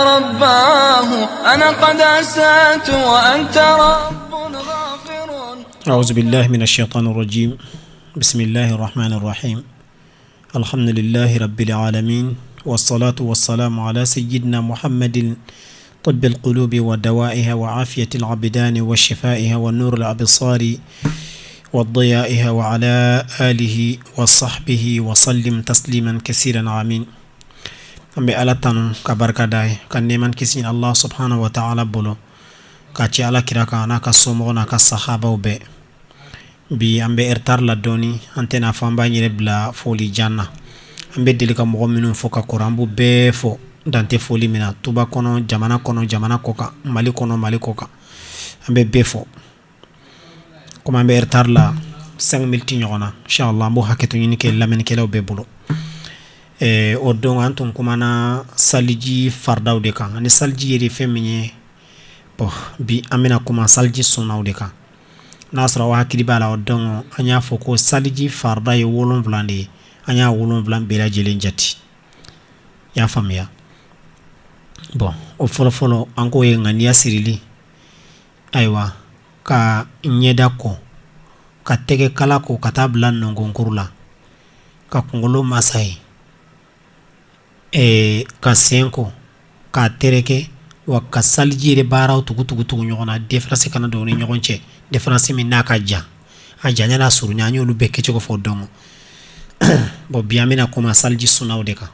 رباه أنا قد أسأت وأنت رب غافر. أعوذ بالله من الشيطان الرجيم. بسم الله الرحمن الرحيم. الحمد لله رب العالمين، والصلاة والسلام على سيدنا محمد طب القلوب ودوائها وعافية الأبدان وشفائها ونور الأبصار وضيائها، وعلى آله وصحبه وسلم تسليما كثيرا، آمين. An bɛ Ala tanu ka barika da ye, ka nɛɛma kisi Allah subhanahu wa ta'ala bolo ka ci Ala kira kan, n'a ka somɔgɔw, n'a ka sahabaw bɛɛ. Bi an bɛ retard la dɔɔni. An tɛna fɔ an b'an yɛrɛ bila foli jan na. An bɛ deli ka mɔgɔ minnu fɔ ka kɔrɔ, an b'u bɛɛ fɔ dante foli min na, tuba kɔnɔ, jamana kɔnɔ, jamana kɔ kan, Mali kɔnɔ, Mali kɔ kan, an bɛ bɛɛ fɔ. Komi an bɛ retard la 5 minutes ɲɔgɔn na, inchallah an b'o hakɛto ɲini kɛ lamɛnnikɛlaw bɛɛ bolo. O don an tun kumana saliji faridaw de kan ani saliji yɛrɛ fɛn min ye. Bon, bi an bɛna kuma saliji sunnaw de kan. N'a sɔrɔ aw hakili b'a la, o don an y'a fɔ ko saliji farida ye 7 de ye. An y'a 7 bɛɛ lajɛlen jate, i y'a faamuya. Bon, o fɔlɔfɔlɔ, an k'o ye ŋaniya sirili, ayiwa, ka ɲɛda ko, ka tɛgɛ kala ko ka taa bila nɔnkɔnkuru la, ka kunkolo masahi, ka sen ko k'a tereke, wa ka saliji yɛrɛ baaraw tugu tugu tugu ɲɔgɔn na, différence kana don ni ɲɔgɔn cɛ, différence min n'a ka jan, a janya n'a surunya, an y'olu bɛɛ kɛcogo fɔ. Donc bon, bi an bɛna kuma saliji sunnaw de kan.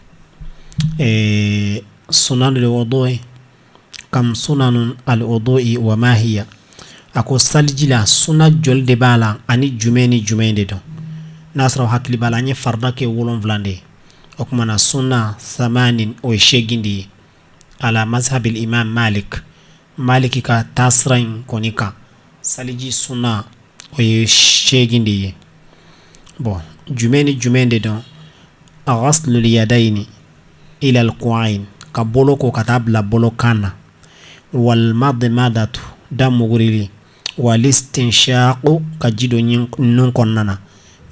Sunanul wudu'i, kam sunanun al wudu'i wa ma hiya? A ko saliji la, sunna joli de b'a la ani jumɛn ni jumɛn de don? N'a sɔrɔ hakili b'a la, an ye farida kɛ 7 de ye. O tuma na sunna samanin, o ye 8 de ye ala mazhabil imam Malik. Maliki ka taasira in kɔni kan, saliji sunna o ye 8 de ye. Bon, jumɛn ni jumɛn de don? Ghaslul yadayni ila alku'ain, ka bolo ko ka taa bila bolo kan na, wal madmadatu, da mugurili, wal istinshaqu, ka ji don nun kɔnɔna na,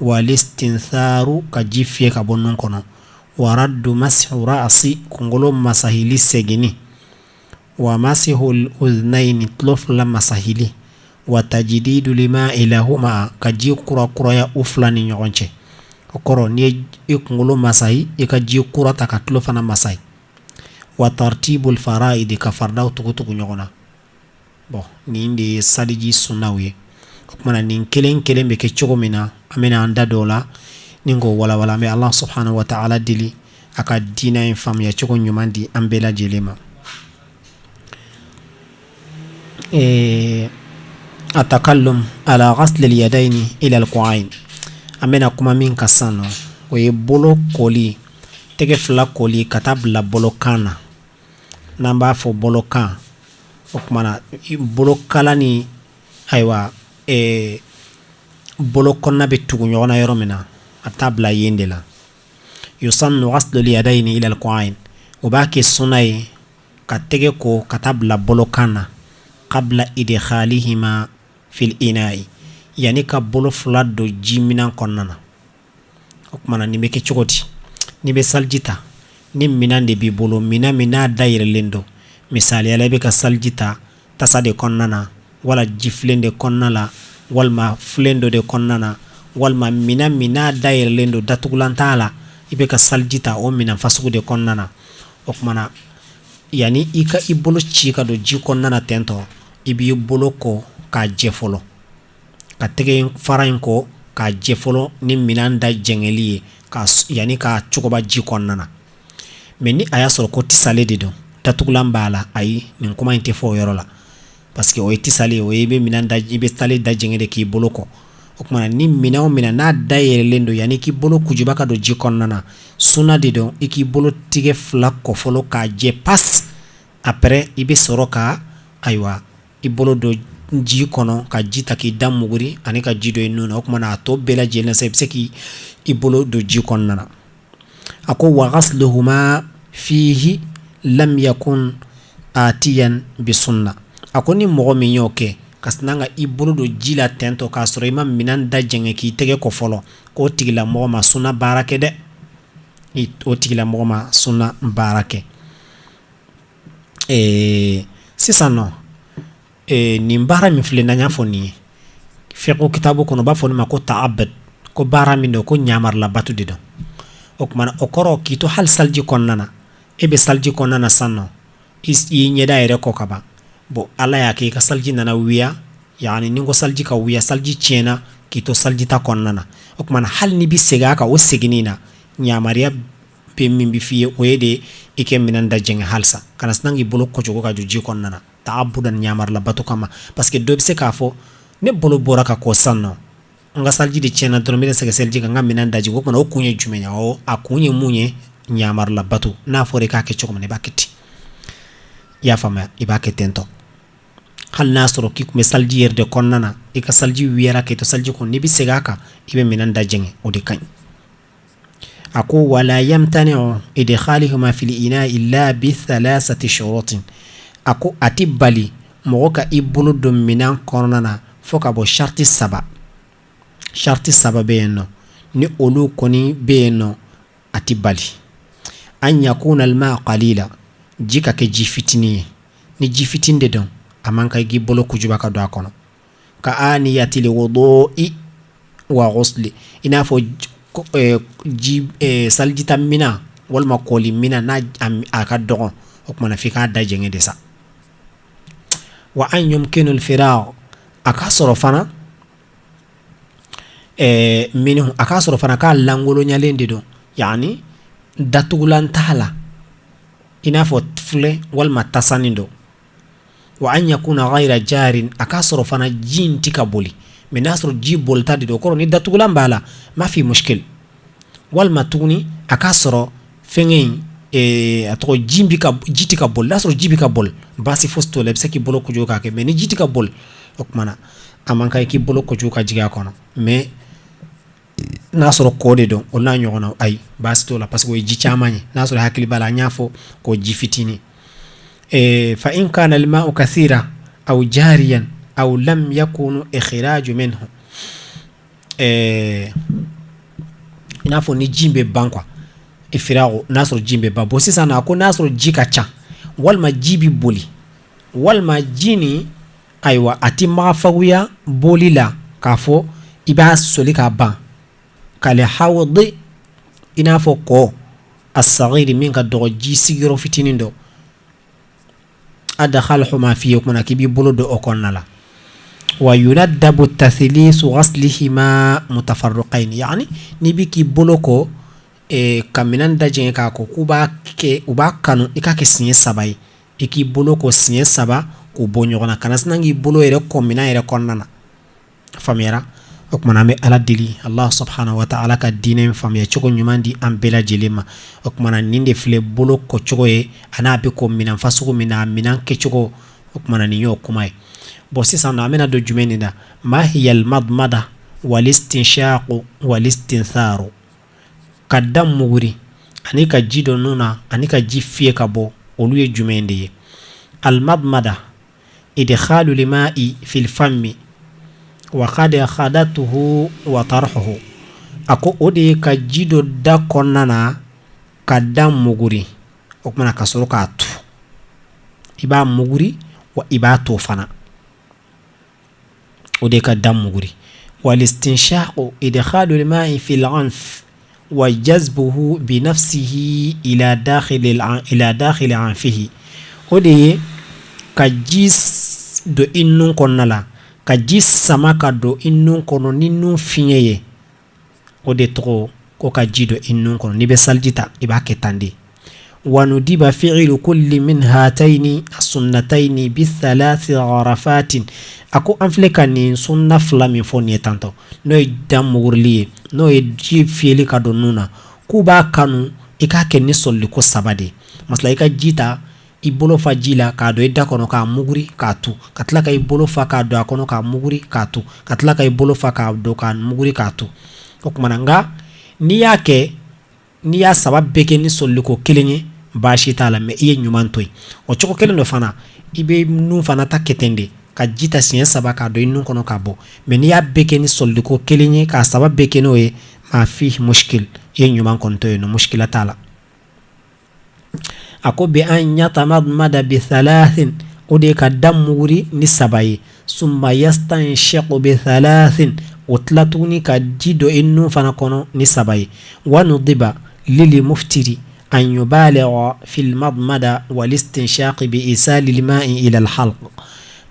wal istintharu, ka ji fiyɛ ka bɔ nun kɔnɔ, wa raddu mashu ra'si, kunkolo masahili seginni, wa masihul udhnaini, tulo fila masahili, wa tajdidul ma'i lahuma, ka ji kura kuraya u fila ni ɲɔgɔn cɛ. O kɔrɔ, n'i ye i kunkolo masahi, i ka ji kura ta ka tulo fana masahi, wa tartibul fara'idi, ka faridaw tugu tugu ɲɔgɔn na. Bon, nin de ye saliji sunnaw ye. O tuma na nin kelen kelen bɛ kɛ cogo min na, an bɛna an da don o la ni k'o walawala. An bɛ Allah subhanahu wa ta'ala deli a ka diinɛ in faamuya cogo ɲuman di an bɛɛ lajɛlen ma. Atakallum ala ghasl al-yadayni ila al-ku'ayn. An bɛna kuma min kan sisan nɔ, o ye bolo koli, tɛgɛ fila koli ka taa bila bolo kan na. N'an b'a fɔ bolo kan, o tuma na bolokala ni, ayiwa, bolo kɔnɔna bɛ tugu ɲɔgɔn na yɔrɔ min na, a bɛ taa bila yen de la. Yusannu ghaslu al-yadayni ila al-ku'ayn, o b'a kɛ sunna ye ka tɛgɛ ko ka taa bila bolokan na, qabla idkhalihima fil ina'i, yanni ka bolo fila don ji minɛn kɔnɔna na. O tuma na nin bɛ kɛ cogo di? N'i bɛ saliji ta, ni minɛn de b'i bolo, minɛn min n'a dayɛlɛlen don, misaliya la, i bɛ ka saliji ta tasa de kɔnɔna na, wala jifilen de kɔnɔna la, walima filen dɔ de kɔnɔna na, walima minɛn min n'a dayɛlɛlen don, datugulan t'a la, i bɛ ka saliji ta o minɛn fasugu de kɔnɔna na. O tuma na, yanni i ka i bolo ci ka don ji kɔnɔna na tentɔ, i b'i bolo ko k'a jɛ fɔlɔ, ka tɛgɛ fara in ko k'a jɛ fɔlɔ ni minɛn da jɛngɛli ye, ka yanni k'a cogoba ji kɔnɔna na. Mais ni a y'a sɔrɔ ko tisale de don, datugulan b'a la, ayi, nin kuma in tɛ fɔ o yɔrɔ la, parce que o ye tisale ye. O ye i bɛ minɛn da, i bɛ sale da jɛngɛ de k'i bolo ko. O tuma na ni minɛn o minɛn n'a dayɛlɛlen don, yanni k'i bolo kujuba ka don ji kɔnɔna na, sunna de don i k'i bolo tigɛ fila ko fɔlɔ k'a jɛ pas. Après, i bɛ sɔrɔ ka, ayiwa, i bolo don ji kɔnɔ ka ji ta k'i da muguri ani ka ji don i nun na. O tuma na a tɔ bɛɛ lajɛlen sa, i bɛ se k'i bolo don ji kɔnɔna na. A ko wa ghasluhuma fihi lam yakun atiyan bi sunna. A ko ni mɔgɔ min y'o kɛ, ka sin ka i bolo don ji la tentɔ k'a sɔrɔ i ma minɛn da jɛngɛ k'i tɛgɛ ko fɔlɔ, k'o tigilamɔgɔ ma sunna baara kɛ dɛ, o tigilamɔgɔ ma sunna baara kɛ. Sisan nɔ nin baara min filɛ n'an y'a fɔ nin ye fiqhu kitabu kɔnɔ u b'a fɔ nin ma ko ta'abbud, ko baara min don ko ɲamarila bato de don. O tuma na o kɔrɔ k'i to hali saliji kɔnɔna na, e bɛ saliji kɔnɔna na sisan nɔ, i y'i ɲɛda yɛrɛ ko ka ban. Bon, Ala y'a kɛ i ka saliji nana wuya, yani ni ko saliji ka wuya, saliji tiɲɛna k'i to saliji ta kɔnɔna na. O tuma na hali n'i bɛ segin a kan, o seginni na, yamaruya bɛ min bɛ f'i ye, o ye de i kɛ minɛn da jɛngɛ halisa, kana sin k'i bolo kocogo ka jɔ ji kɔnɔna na ta'abbudan, yamarula bato kama. Parce que dɔ bɛ se k'a fɔ ne bolo bɔra ka ko sisan nɔ, n ka saliji de tiɲɛna dɔrɔn, n bɛna segin seliji kan, n ka minɛn daji. O tuma o kun ye jumɛn ye? A kun ye mun ye? Yamarula bato. N'a fɔra i k'a kɛ cogo min na, i b'a kɛ ten. I y'a faamuya? I b'a kɛ ten tɔ. Hali n'a sɔrɔ k'i tun bɛ saliji yɛrɛ de kɔnɔna na, i ka saliji wuyara k'i to saliji kɔnɔ, n'i bɛ segin a kan, i bɛ minɛn da jɛngɛ, o de ka ɲi. A ko wala yamtani'u idkhaluhuma fil ina illa bi thalathati shurutin. A ko a tɛ bali mɔgɔ ka i bolo don minɛn kɔnɔna na fo ka bɔ sariti saba. Sariti saba bɛ yen nɔ, ni olu kɔni bɛ yen nɔ, a tɛ bali. An yakuna alma qalila, ji ka kɛ ji fitinin ye. Ni ji fitinin de don, a man kan i k'i bolo kujuba ka don a kɔnɔ. Ka aniyatil wudu'i wa ghusli, i n'a fɔ ji salijita minɛn walima koli minɛn, n'a a ka dɔgɔn, o tuma na f'i k'a da jɛngɛ de sa. Wa an yumkinul firagh, a ka sɔrɔ fana minhu, a k'a sɔrɔ fana k'a lankolonyalen de don, yani datugulan t'a la, i n'a fɔ filen walima tasanin don. Wa an yakuna ghayra jarin, a k'a sɔrɔ fana ji in tɛ ka boli. Mais n'a sɔrɔ ji bolita de don, o kɔrɔ ni datugulan b'a la, ma fi mushkil. Walima tuguni a k'a sɔrɔ fɛnkɛ in, a tɔgɔ, ji bɛ ka, ji tɛ ka boli. N'a sɔrɔ ji bɛ ka boli, baasi fosi t'o la, i bɛ se k'i bolo kojugu k'a kɛ. Mais ni ji tɛ ka boli, o tuma na a man kan i k'i bolo kojugu ka jigin a kɔnɔ. Mais n'a sɔrɔ kɔ de don, o n'a ɲɔgɔnna, ayi, baasi t'o la, parce que o ye ji caman ye. N'a sɔrɔ hakili b'a la, an y'a fɔ k'o ji fitinin. Fa in kana alma'u kathira aw jariyan aw lam yakunu ikhraju minhu, i n'a fɔ ni ji bɛ ban quoi, ifiragu, n'a sɔrɔ ji bɛ ban. Bon, sisan a ko n'a sɔrɔ ji ka ca walima ji bɛ boli walima ji ni, ayiwa, a tɛ magafaguya boli la k'a fɔ i b'a soli k'a ban, kal hawdi, i n'a fɔ kɔ asagiri, min ka dɔgɔ, ji sigiyɔrɔ fitinin dɔ, adkhalhuma fihi, o kumana k'i b'i bolo don o kɔnɔna la. Wa yunadabu tathlisu ghaslihima mutafarriqayn, yani n'i bɛ k'i bolo ko ka minɛn da jɛngɛ k'a ko, k'u b'a kɛ, u b'a kanu i k'a kɛ siɲɛ saba ye. I k'i bolo ko siɲɛ saba k'u bɔ ɲɔgɔn na, kana sin k'i bolo yɛrɛ ko minɛn yɛrɛ kɔnɔna na. Faamuyara? O tuma an bɛ Ala deli, Allah subhanahu wa ta'ala ka diinɛ in faamuya cogo ɲuman di an bɛɛ lajɛlen ma. O tuma na nin de filɛ bolo kɔcogo ye, a n'a bɛ ko minɛn fasugu min na, a minɛn kɛcogo. O tuma na nin y'o kuma ye. Bon, sisan an bɛna don jumɛn de la? Ma hiyal madmada wal istinshaqu wal istintharu, ka da muguri ani ka ji don nun na ani ka ji fiyɛ ka bɔ, olu ye jumɛn de ye? Almadmada idkhalul ma'i fil fammi wa khadkhadatuhu wa tarhuhu. A ko o de ye ka ji don da kɔnɔna na, ka da muguri, o tuma na ka sɔrɔ k'a tu. I b'a muguri wa i b'a to fana, o de ka da muguri. Walistinshaqu idkhalul ma'i fil anf wa jazbuhu bi nafsihi ila dakhili anfihi. O de ye ka ji don i nun kɔnɔna la, ka ji sama ka don i nun kɔnɔ ni nun fiɲɛ ye. O de tɔgɔ ko ka ji don i nun kɔnɔ. N'i bɛ saliji ta, i b'a kɛ tan de. Wa nudiba fi'lu kulli min hatayni as-sunnatayni bi thalathi gharafatin. A ko an filɛ ka nin sunna fila min fɔ nin ye tantɔ, n'o ye da mugurili ye, n'o ye ji fiyɛli ka don nun na, k'u b'a kanu i k'a kɛ ni sɔliliko saba de ye. Masala, i ka ji ta, i bolo fa ji la k'a don i da kɔnɔ k'a muguri k'a tu, ka tila ka i bolo fa k'a don a kɔnɔ k'a muguri k'a tu, ka tila ka i bolo fa k'a don k'a muguri k'a tu. O tuma na nka n'i y'a kɛ, n'i y'a saba bɛɛ kɛ ni sɔliliko kelen ye, baasi t'a la, mais i ye ɲuman to yen. O cogo kelen dɔ fana, i bɛ nun fana ta kɛ ten de, ka ji ta siɲɛ saba k'a don i nun kɔnɔ k'a bɔ. Mais n'i y'a bɛɛ kɛ ni sɔliliko kelen ye, k'a saba bɛɛ kɛ n'o ye, ma fi mushkil, i ye ɲuman kɔni to yen nɔ, mushkila t'a la. A ko bi an yatamadmada bi thalathin, o de ye ka da muguri ni saba ye. Summa yastanshiqu bi thalathin, o tila tuguni ka ji don i nun fana kɔnɔ ni saba ye. Wa nudiba lil muftiri an yubaligha fil madmada wal istinshaqi bi isalil ma'i ila al halq.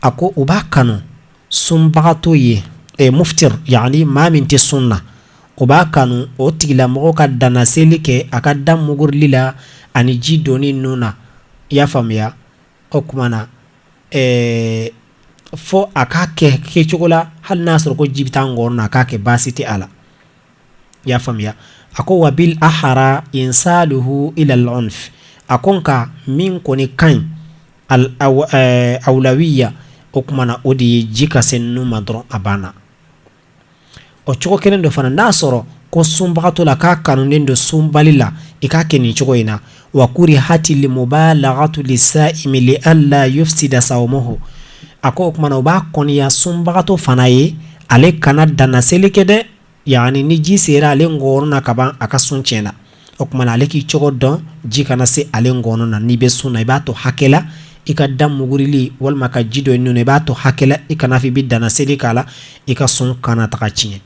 A ko u b'a kanu sunbagatɔ ye, muftir, yani maa min tɛ sun na, o b'a kanu o tigilamɔgɔ ka dannaseli kɛ a ka da mugurili la ani ji donni nun na. I y'a faamuya? O tuma na fo a k'a kɛ kɛcogo la, hali n'a sɔrɔ ko ji bɛ taa ngɔɔnɔ na, a k'a kɛ, baasi tɛ a la. I y'a faamuya? A ko wa bil ahra insaluhu ila al unf. A ko nka min kɔni ka ɲi al awlawiya, o tuma na o de ye ji ka se nun ma dɔrɔn, a banna. O cogo kelen dɔ fana, n'a sɔrɔ ko sunbagatɔ la k'a kanunen don sunbali la, i k'a kɛ nin cogo in na. Wa kurihatil mubalagatu lisaimi li alla yufsida sawmuhu. A ko o tuma na o b'a kɔniya sunbagatɔ fana ye, ale kana dannaseli kɛ dɛ, yani ni ji sera ale ngɔɔnɔ na ka ban, a ka sun tiɲɛna. O tuma na ale k'i cogo dɔn, ji kana se ale ngɔɔnɔ na. N'i bɛ sun na, i b'a to hakɛ la, i ka da mugurili walima ka ji don i nun na, i b'a to hakɛ la, i kana fɔ i bɛ dannaseli k'a la, i ka sun kana taga tiɲɛ.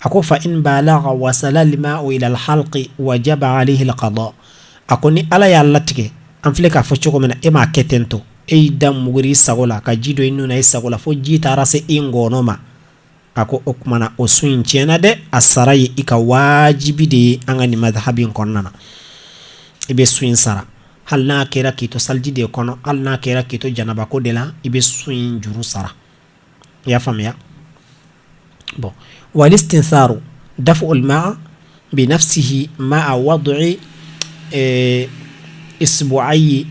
A ko fa in balagha wasala al-ma'u ila al-halqi wajaba alayhi al-qada. A ko ni Ala y'a latigɛ, an filɛ k'a fɔ cogo min na, e m'a kɛ ten to, e y'i da muguri i sago la, ka ji don i nun na i sago la, fo ji taara se i ngɔɔnɔ ma. A ko o tuma na o sun in tiɲɛna dɛ, a sara ye i ka wajibi de ye. An ka nin madhabi in kɔnɔna na, i bɛ sun in sara, hali n'a kɛra k'i to saliji de kɔnɔ, hali n'a kɛra k'i to janabako de la, i bɛ sun in juru sara. I y'a faamuya? Bon, wal istintharu daf'ul ma bi nafsihi ma'a wad'i isbu'ayi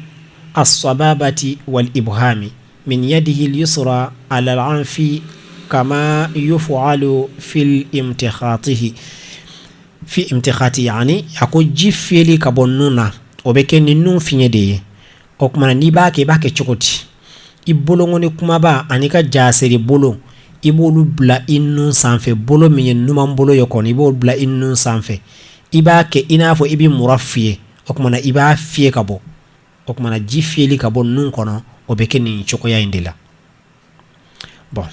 as-sababati wal ibhami min yadihi al-yusra ala al-anfi kama yuf'alu fil imtikhatihi fi imtikhati. Yani a ko ji fiyɛli ka bɔ nun na, o bɛ kɛ ni nun fiɲɛ de ye. O tuma na n'i b'a kɛ, i b'a kɛ cogo di? I bolonkɔni kumaba ani ka jaseri bolo, i b'olu bila i nun sanfɛ. Bolo min ye numan bolo ye kɔni, i b'o bila i nun sanfɛ. I b'a kɛ i n'a fɔ i bɛ mura fiyɛ. O tuma na i b'a fiyɛ ka bɔ. O tuma na ji fiyɛli ka bɔ nun kɔnɔ, o bɛ kɛ nin cogoya in de la. Bon,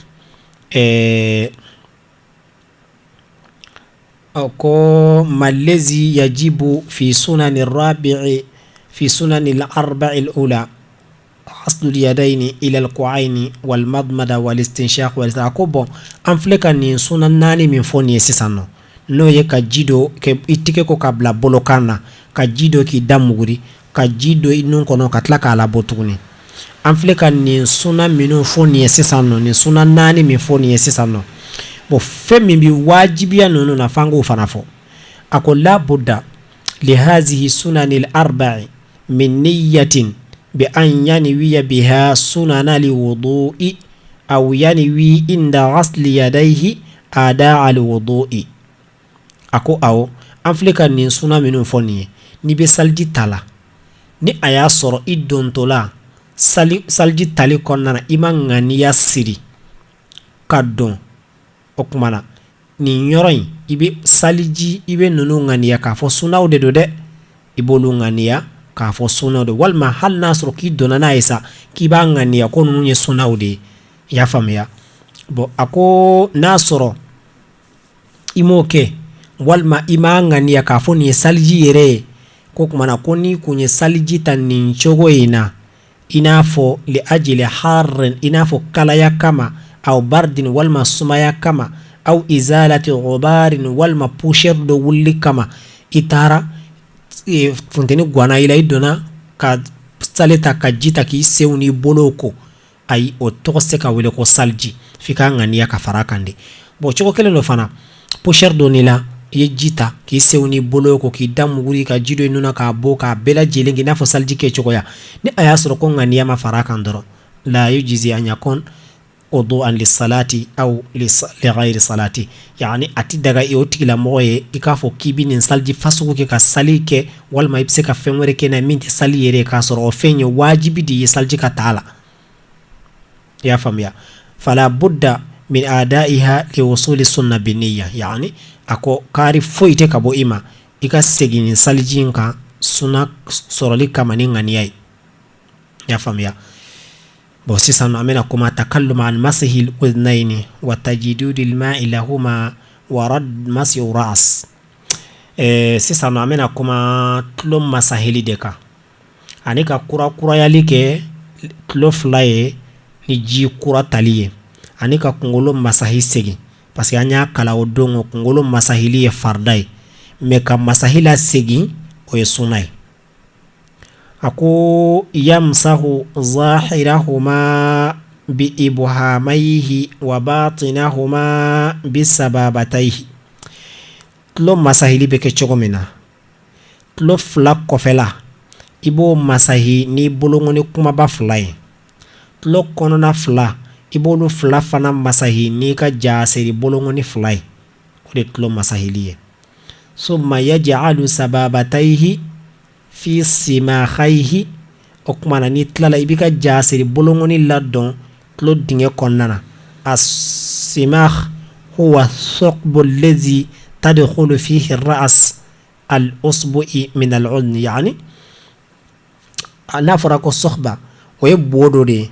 ɔ ko malazi yajibu fi sunani rabi'i fi sunani al-arba'i al-ula ghaslul yadayni ila al-ku'ayni wal madmada wal istinshaq wal. A ko bon, an filɛ ka nin suna naani min fɔ nin ye sisan nɔ, n'o ye ka ji don i tɛgɛ ko ka bila bolokan na, ka ji don k'i da muguri, ka ji don i nun kɔnɔ ka tila k'a labɔ tuguni, an filɛ ka nin suna minnu fɔ nin ye sisan nɔ, nin suna naani min fɔ nin ye sisan nɔ, bon, fɛn min bɛ wajibiya ninnu na, f'an k'o fana fɔ. A ko la budda li hazihi sunanil arba'i min niyatin bi an yanwiya biha sunana li wudu'i aw yanwi inda ghasli yadayhi ada al wudu'i. A ko awɔ, an filɛ ka nin suna minnu fɔ nin ye, n'i bɛ saliji ta la, ni a y'a sɔrɔ i dontɔla saliji tali kɔnɔna na, i ma ŋaniya siri ka don, o tuma na nin yɔrɔ in, i bɛ saliji, i bɛ ninnu ŋaniya k'a fɔ sunaw de don dɛ, i b'olu ŋaniya k'a fɔ sunaw de, walima hali n'a sɔrɔ k'i donna n'a ye sa, k'i b'a ŋaniya ko ninnu ye sunaw de ye. I y'a faamuya? Bon, a ko n'a sɔrɔ i m'o kɛ, walima i m'a ŋaniya k'a fɔ nin ye saliji yɛrɛ ye, ko tuma na ko n'i kun ye saliji ta nin cogo in na, i n'a fɔ li ajili harrin, i n'a fɔ kalaya kama, aw bardin, walima sumaya kama, aw izalati gubarin, walima poussière dɔ wulili kama, i taara funteni gwanna i la, i donna ka sali ta ka ji ta k'i senw n'i bolow ko, ayi, o tɔgɔ se ka wele ko saliji, f'i k'a ŋaniya ka fara kan de. Bon, cogo kelen dɔ fana, poussière donn'i la, i ye ji ta k'i senw n'i bolo ko, k'i da muguri, ka ji don i nun na k'a bɔ, k'a bɛɛ lajɛlen kɛ i n'a fɔ saliji kɛ cogoya, ni a y'a sɔrɔ ko ŋaniya ma fara kan dɔrɔn, la yujizi an yakun wudu'an lisalati aw li ghayri salati. Yani a tɛ daga i o tigilamɔgɔ ye i k'a fɔ k'i bɛ nin saliji fasugu kɛ ka sali kɛ, walima i bɛ se ka fɛn wɛrɛ kɛ n'a min tɛ sali yɛrɛ ye, k'a sɔrɔ o fɛn ye wajibi de ye saliji ka taa la. I y'a faamuya? Fala budda min adaiha li wusuli sunna bi niyya. Yani a ko kaari foyi tɛ ka bɔ i ma i ka segin nin saliji in kan. suna sɔrɔli kama ni ŋaniya ye. I y'a faamuya? Bon, sisan an bɛna kuma takallum an masihil udhnayni wa tajdidil ma'i lahuma wa radd masi ra's. Sisan an bɛna kuma tulo masahili de kan ani ka kurakurayali kɛ tulo fila ye ni ji kura tali ye, ani ka kunkolo masahi segin, parce que an y'a kalan o don ko kunkolo masahili ye farida ye, mais ka masahi lasegin o ye suna ye. A ko yamsahu zahirahuma bi ibhamayhi wa batinahuma bi sababatayhi. Tulo masahili bɛ kɛ cogo min na, tulo fila kɔfɛla i b'o masahi ni bolonkɔni kumaba fila ye, tulo kɔnɔna fila i b'olu fila fana masahi n'i ka jaseri bolonkɔni fila ye. O de tulo masahili ye. Summa yaj'alu sababatayhi fi simakhayhi. O tuma na n'i tilala, i b'i ka jaseri bolonkɔni ladon tulo dingɛ kɔnɔna na. As-simakh huwa thuqbu alladhi tadkhulu fihi ra's al-usbu'i min al-udhn. Yani n'a fɔra ko sohba, o ye wo dɔ de ye.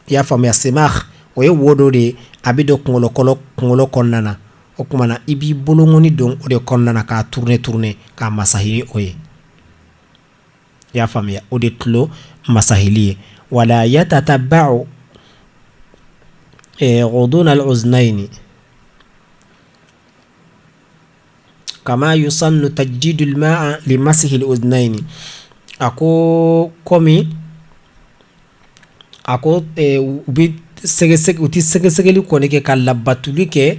I y'a faamuya? Simakh, o ye wo dɔ de ye, a bɛ don kunkolo kɔnɔna na. O tuma na i b'i bolonkɔni don o de kɔnɔna na k'a tourner tourner k'a masahi ni o ye. I y'a faamuya? O de tulo masahili ye. Wala yatatabba'u ghudun al-uznayni kama yusannu tajdidul ma'a li masihil uznayni. A ko komi a ko u bɛ sɛgɛsɛgɛ, u tɛ sɛgɛsɛgɛli kɔni kɛ ka labatuli kɛ,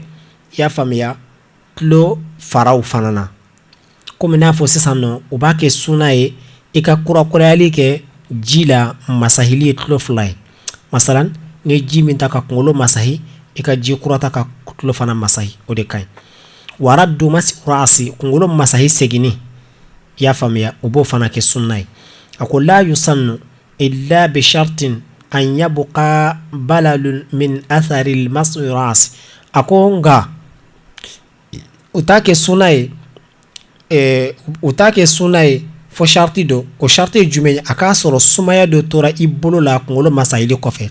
i y'a faamuya, tulo faraw fana na. Komi n'a fɔ sisan nɔ, u b'a kɛ suna ye i ka kurakurayali kɛ ji la masahili ye tulo fila ye. Masalan, ni ji min ta ka kunkolo masahi, i ka ji kura ta ka tulo fana masahi, o de ka ɲi. Wa raddu masi ra'si, kunkolo masahi seginni, i y'a faamuya, u b'o fana kɛ sunna ye. A ko la yusannu illa bi shartin an yabqa balalun min athari masi ra'si. A ko nka u t'a kɛ sunna ye, u t'a kɛ sunna ye fo sariti dɔ. O sariti ye jumɛn ye? A k'a sɔrɔ sumaya dɔ tora i bolo la kunkolo masahili kɔfɛ.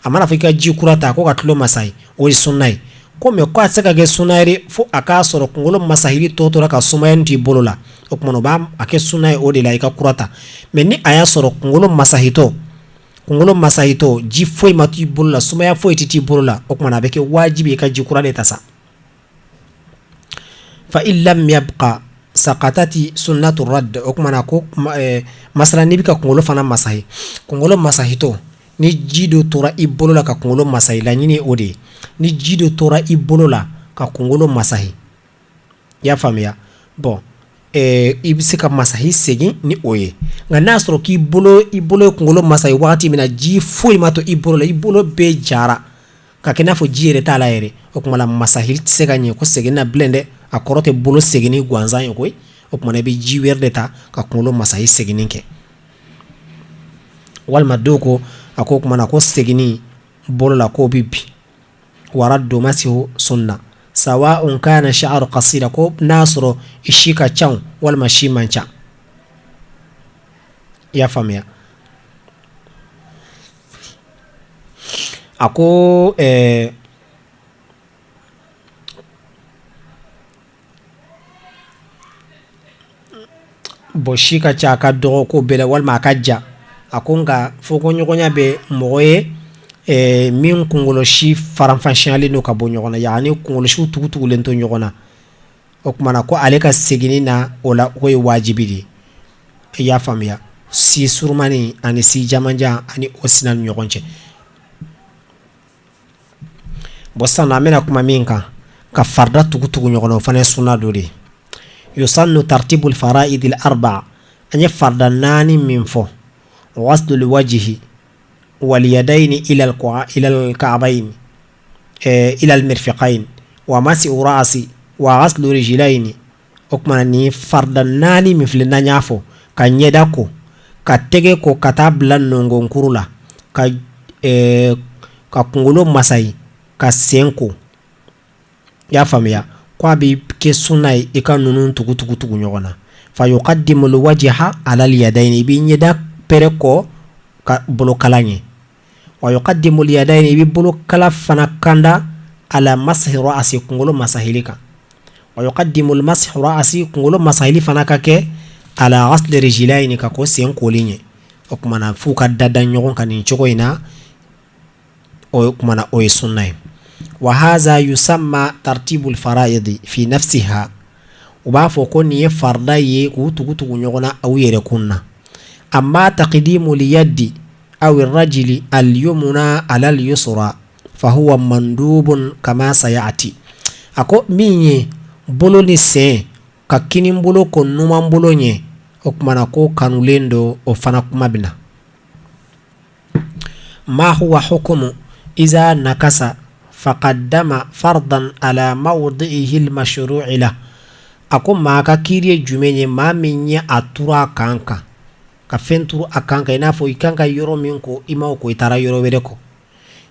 A mana fɔ i ka ji kura ta ko ka tulo masahi, o ye sunna ye ko, mais ko a tɛ se ka kɛ sunna ye fo a k'a sɔrɔ kunkolo masahili tɔ tora ka sumaya to i bolo la. O tuma u b'a a kɛ sunna ye o de la i ka kura ta. Mais ni a y'a sɔrɔ kunkolo masahitɔ ji foyi ma to i bolo la, sumaya foyi tɛ t'i bolo la, o tuma a bɛ kɛ wajibi i ka ji kura de ta sa. Fa in lam yabqa saqatati sunnatu radd. O tuma na ko masala n'i bɛ ka kunkolo fana masahi, kunkolo masahitɔ ni ji dɔ tora i bolo la ka kunkolo masahi, laɲini o de ye ni ji dɔ tora i bolo la ka kunkolo masahi, i y'a faamuya? Bon, i bɛ se ka masahi segin ni o ye. Nka n'a sɔrɔ k'i bolo i bolo ye kunkolo masahi waati min na, ji foyi ma to i bolo la, i bolo bɛɛ jara ka kɛ n'a fɔ ji yɛrɛ t'a la yɛrɛ, o tuma la masahi tɛ se ka ɲɛ ko segin na bilen dɛ. A kɔrɔ tɛ bolo seginni gansan ye koyi. O tuma i bɛ ji wɛrɛ de ta ka kunkolo masahi seginni kɛ. Walima dɔw ko a ko o tuma na ko seginni bolo la k'o bɛ bin. Wa raddu masihu sunna sawa'un kana sha'ru qasira, ko n'a sɔrɔ i si ka ca walima si man ca. I y'a faamuya? A ko bon, si ka ca, a ka dɔgɔ, ko bɛɛ la, walima a ka jan. A ko nka fɔkɔɲɔgɔnya bɛ mɔgɔ ye min kunkolo si faranfasiyalen don ka bɔ ɲɔgɔn na, yaani kunkolosiw tugutugulen to ɲɔgɔn na, o tuma na ko ale ka seginni na o la, o ye wajibi de ye. I y'a faamuya? Si surumani ani si jamanjan ani o sina ni ɲɔgɔn cɛ. Bon, sisan an bɛna kuma min kan, ka farida tugu tugu ɲɔgɔn na, o fana ye sunna dɔ de ye. Yusannu tartibul fara'idil arba'a. An ye farida naani min fɔ, ghaslul wajhi wal yadayni ila al ka'bayn ila al mirfiqayn wa masi ra'si wa ghaslu rijlayni. O tuma ni farida naani min filɛ, n'an y'a fɔ, ka ɲɛda ko, ka tɛgɛ ko ka taa bila nɔngɔnkuru la, ka kunkolo masayi, ka sen ko, i y'a faamuya, ko a bɛ kɛ sunna ye i ka ninnu tugu tugu tugu ɲɔgɔn na. Fa yuqaddimu alwajha ala alyadayni, i b'i ɲɛda pɛrɛ ko ka bolokala ɲɛ. Wa yuqaddimu alyadayni, i bɛ bolokala fana kanda ala mashi ra'si, kunkolo masahili kan. Wa yuqaddimu mashi ra'si, kunkolo masahili fana ka kɛ ala ghasli rijlayni, ka kɔn sen koli ɲɛ. O tuma na f'u ka da da ɲɔgɔn kan nin cogo in na. O tuma na o ye sunna ye. Wa haza yusamma tartibul fara'idi fi nafsiha, u b'a fɔ ko nin ye farida ye k'u tugu tugu ɲɔgɔn na aw yɛrɛ kun na. Amma taqdimul yadi aw rajili al-yumna ala al-yusra fa huwa mandubun kama sayati. A ko min ye bolo ni sen ka kinin bolo kɔn numan bolo ɲɛ, o tuma na ko kanulen don, o fana kuma bɛ na. Ma huwa hukumu iza nakasa faqaddama fardan ala mawdi'ihi al-mashru'i lah. A ko maa ka kiiri ye jumɛn ye, maa min ye a turu a kan kan, ka fɛn turu a kan kan, i n'a fɔ i kan ka yɔrɔ min ko i m'o ko, i taara yɔrɔ wɛrɛ ko.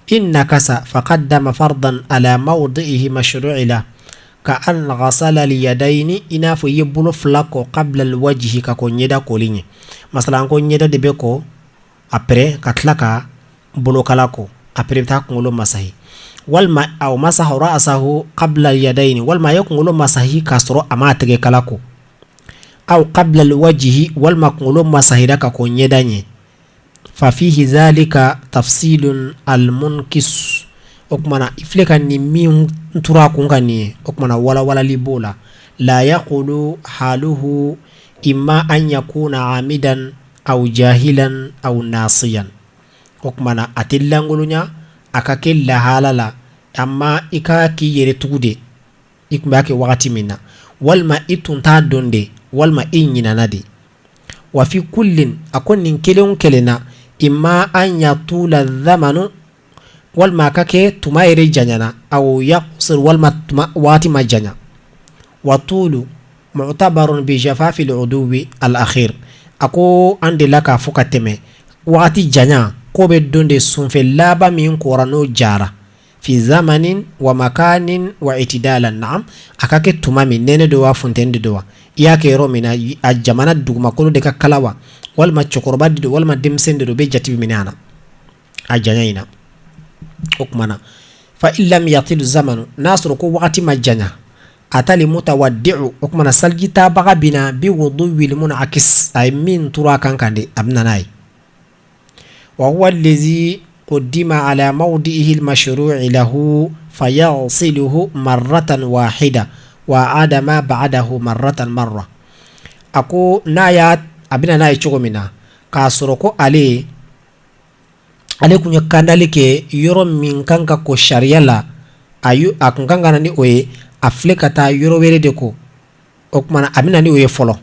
In nakasa faqaddama fardan ala mawdi'ihi mashru'i lah ka an ghasala al-yadayni, i n'a fɔ i ye bolo fila ko qabla al-wajhi, ka kɔn ɲɛda koli ɲɛ. Masalan ko ɲɛda de bɛ ko, après ka tila ka bolokala ko, après i bɛ taa kunkolo masahi. Walima aw masaha ra'sahu qabla al-yadayni, walima a ye kunkolo masahi k'a sɔrɔ a m'a tɛgɛ kala ko. Aw qabla alwajhi, walima kunkolo masahira ka kɔn ɲɛda ɲɛ. Fa fihi zalika tafsilun almunkis. O tuma na i filɛ ka nin min turu a kun kan nin ye, o tuma na walawalali b'o la. La yakhlu haluhu imma an yakuna amidan aw jahilan aw nasiyan. O tuma na a tɛ lankolonya a ka kɛ lahala la, amma i ka k'i yɛrɛ tugu de i tun b'a kɛ wagati min na, walima i tun t'a dɔn de, walima i ɲinana de. Wa fi kullin, a ko nin kelen o kelen na, imma an yatula zamanu, walima a ka kɛ tuma yɛrɛ janyana, aw yaqsur, walima tuma waati ma janya. Wa tulu mu'tabarun bi jafafi al-uduwi al-akhir. A ko an delila k'a fɔ ka tɛmɛ, waati janya ko bɛ dɔn de sunfɛ laban min kora n'o jara, fi zamanin wa makanin wa itidalan. Naam, a ka kɛ tuma min nɛnɛ don wa, funteni de don wa, i y'a kɛ yɔrɔ min na, a jamana dugumakolo de ka kala wa, walima cɛkɔrɔba de don, walima denmisɛn de don, bɛ jate minɛ a na a janya in na. O tuma na fa in lam yatil zamanu, n'a sɔrɔ ko wagati ma janya, atal mutawaddi'u, o tuma na saliji tabaga bɛ na bi wuduwil munakis, a ye min turu a kan kan de, a bɛ na n'a ye. Wa huwa allazi quddima ala mawdi'ihi al-mashru'i lahu fayaghsiluhu marratan wahida wa aada ma ba'dahu marratan marra. A ko n'a y'a a bɛna n'a ye cogo min na, k'a sɔrɔ ko ale kun ye kandali kɛ yɔrɔ min kan ka ko sariya la, a a kun kan ka na ni o ye, a filɛ ka taa yɔrɔ wɛrɛ de ko. O tuma na a bɛ na ni o ye fɔlɔ.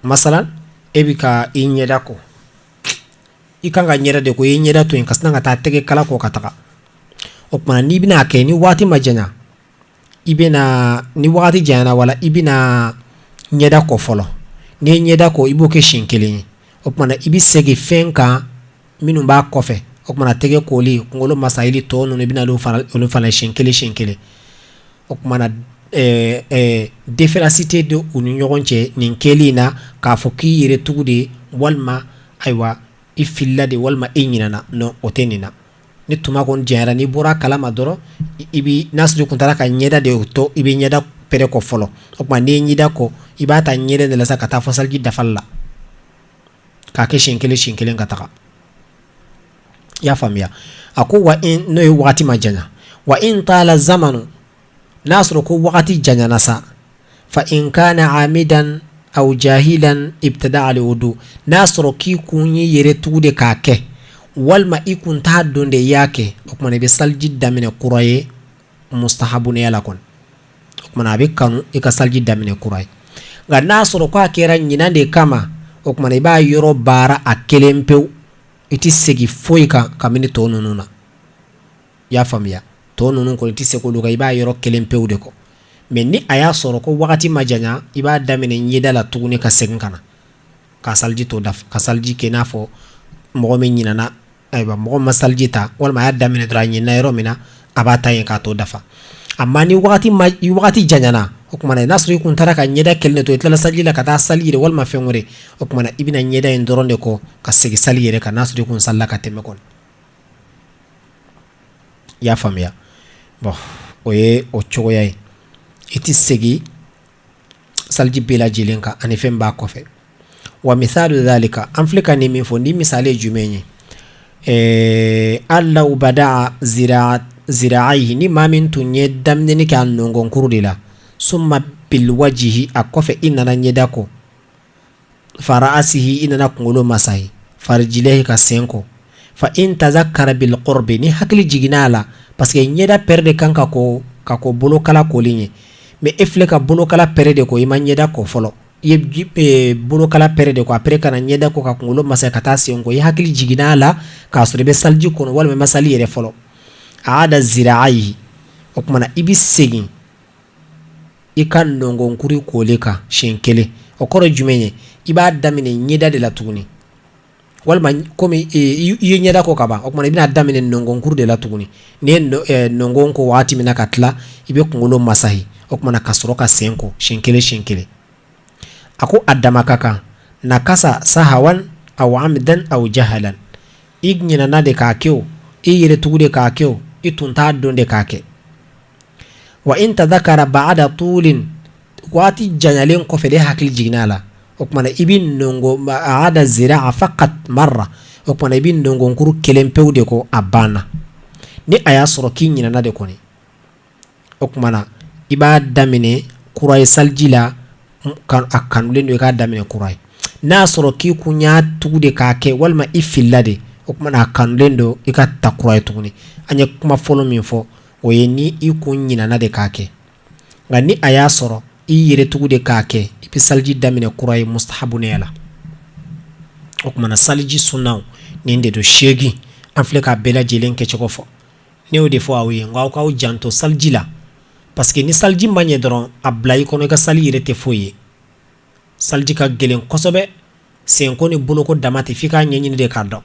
Masalan e bɛ ka i ɲɛda ko, i kan ka ɲɛda de ko, i ye ɲɛda to yen ka sin ka taa tɛgɛ kala ko ka taga. O tuma n'i bɛna a kɛ ni waati ma janya, i bɛna ni waati janyana, wala i bɛna ɲɛda ko fɔlɔ. N'i ye ɲɛda ko, i b'o kɛ siɲɛ kelen ye. O tuma na i bɛ segin fɛn kan minnu b'a kɔfɛ. O tuma na tɛgɛ koli, kunkolo masahili, tɔ ninnu, i bɛna olu fana siɲɛ kelen siɲɛ kelen. O tuma na différence tɛ don u ni ɲɔgɔn cɛ nin kɛli in na, k'a fɔ k'i yɛrɛ tugu de, walima ayiwa i filila de, walima i ɲinana. Non, o tɛ nin na. Ni tuma kɔni janyara, n'i bɔra a kalama dɔrɔn, i bɛ n'a sɔrɔ i kun taara ka ɲɛda de to, i bɛ ɲɛda pɛrɛ kɔ fɔlɔ. O tuma n'i ye ɲɛda ko, i b'a ta ɲɛda de la sa ka taa fɔ saliji dafali la, k'a kɛ siɲɛ kelen siɲɛ kelen ka taga. I y'a faamuya? A ko wa in n'o ye waati ma janya, wa in tala zamanu, n'a sɔrɔ ko wagati janyana sa, fa in kana amidan aw jahilan ibtada al wudu, n'a sɔrɔ k'i kun y'i yɛrɛ tugu de k'a kɛ, walima i kun t'a dɔn de i y'a kɛ, o tuma na i bɛ saliji daminɛ kura ye mustahabuya la kɔni. O tuma na a bɛ kanu i ka saliji daminɛ kura ye. Nka n'a sɔrɔ k'a kɛra ɲinan de kama, o tuma na i b'a yɔrɔ baara a kelen pewu, i tɛ segin foyi kan kabini tɔ ninnu na. I y'a faamuya? Tɔ ninnu kɔni, i tɛ segin olu kan, i b'a yɔrɔ kelen pewu de kɔ. Mais ni a y'a sɔrɔ ko wagati ma janya, i b'a daminɛ ɲɛda la tuguni ka segin ka na ka saliji tɔ dafa, ka saliji kɛ. N'a fɔ mɔgɔ min ɲinana, ayiwa mɔgɔ ma saliji ta, walima a y'a daminɛ dɔrɔn a ɲinana yɔrɔ min na, a b'a ta yen k'a tɔ dafa. Amma ni wagati janyana, o O tuma na n'a sɔrɔ i kun taara ka ɲɛda kelen de to, i tilala saliji la ka taa sali yɛrɛ walima fɛn wɛrɛ, o tuma na i bɛna ɲɛda in dɔrɔn de ko ka segin sali yɛrɛ kan, n'a sɔrɔ i kun salila ka tɛmɛ kɔni. I y'a faamuya? Bon, o ye o cogoya ye. I tɛ segin saliji bɛɛ lajɛlen kan ani fɛn b'a kɔfɛ. Wa mithalu dhalika, an filɛ ka nin min fɔ, nin misali ye jumɛn ye? An law bada'a zira'ayhi, ni maa min tun ye daminɛni kɛ a nɔngɔnkuru de la, summa bil wajihi, a kɔfɛ i nana ɲɛda ko, fa ra'asihi, i nana kunkolo masahi, fa rijilaihi, ka sen ko, fa in tazakkara bil qurbi, ni hakili jiginna a la, parce que ɲɛda pɛrɛ de kan ka ko ka ko bolokala koli ɲɛ, mais e filɛ ka bolokala pɛrɛ de ko, i ma ɲɛda ko fɔlɔ. I ye bolokala pɛrɛ de ko, après ka na ɲɛda ko, ka kunkolo masahi, ka taa sen ko. I hakili jiginna a la k'a sɔrɔ i bɛ saliji kɔnɔ walima i ma sali yɛrɛ fɔlɔ. Aada zira'ayi, o tuma na i bɛ segin i ka nɔngɔnkuru koli kan siɲɛ kelen. O kɔrɔ ye jumɛn ye? I b'a daminɛ ɲɛda de la tuguni, walima komi i ye ɲɛda ko ka ban, o tuma i bɛna daminɛ nɔngɔnkuru de la tuguni. N'i ye nɔngɔn ko waati min na ka tila, i bɛ kunkolo masahi, o tuma na ka sɔrɔ ka sen ko siɲɛ kelen siɲɛ kelen. A ko a dama ka kan nakasa sahawan aw amdan aw jahalan, i ɲinana de k'a kɛ o, i yɛrɛ tugu de k'a kɛ o, i tun t'a dɔn de k'a kɛ. Wa in tadhakara ba'da tulin, waati janyalen kɔfɛ de hakili jiginna a la, o tuma na i bɛ nɔngɔn aada zira'a faqat marra, o tuma na i bɛ nɔngɔnkuru kelen pewu de ko, a banna. Ni a y'a sɔrɔ k'i ɲinana de kɔni, o tuma na i b'a daminɛ kura ye saliji la, a kanulen don i k'a daminɛ kura ye. N'a y'a sɔrɔ k'i kun y'a tugu de k'a kɛ walima i filila de, o tuma na a kanulen don i ka ta kura ye tuguni. An ye kuma fɔlɔ min fɔ, o ye ni i kun ɲinana de k'a kɛ. Nka ni a y'a sɔrɔ i yɛrɛ tugu de k'a kɛ, i bɛ saliji daminɛ kura ye mustahabunɛya la. O tuma na saliji sunnaw nin de don 8. An filɛ k'a bɛɛ lajɛlen kɛcogo fɔ. Ne y'o de fɔ aw ye n ko aw k'aw janto saliji la, parce que ni saliji ma ɲɛ dɔrɔn, a bila i kɔnɔ i ka sali yɛrɛ tɛ foyi ye. Saliji ka gɛlɛn kosɛbɛ, senko ni boloko dama tɛ, f'i k'a ɲɛɲini de k'a dɔn.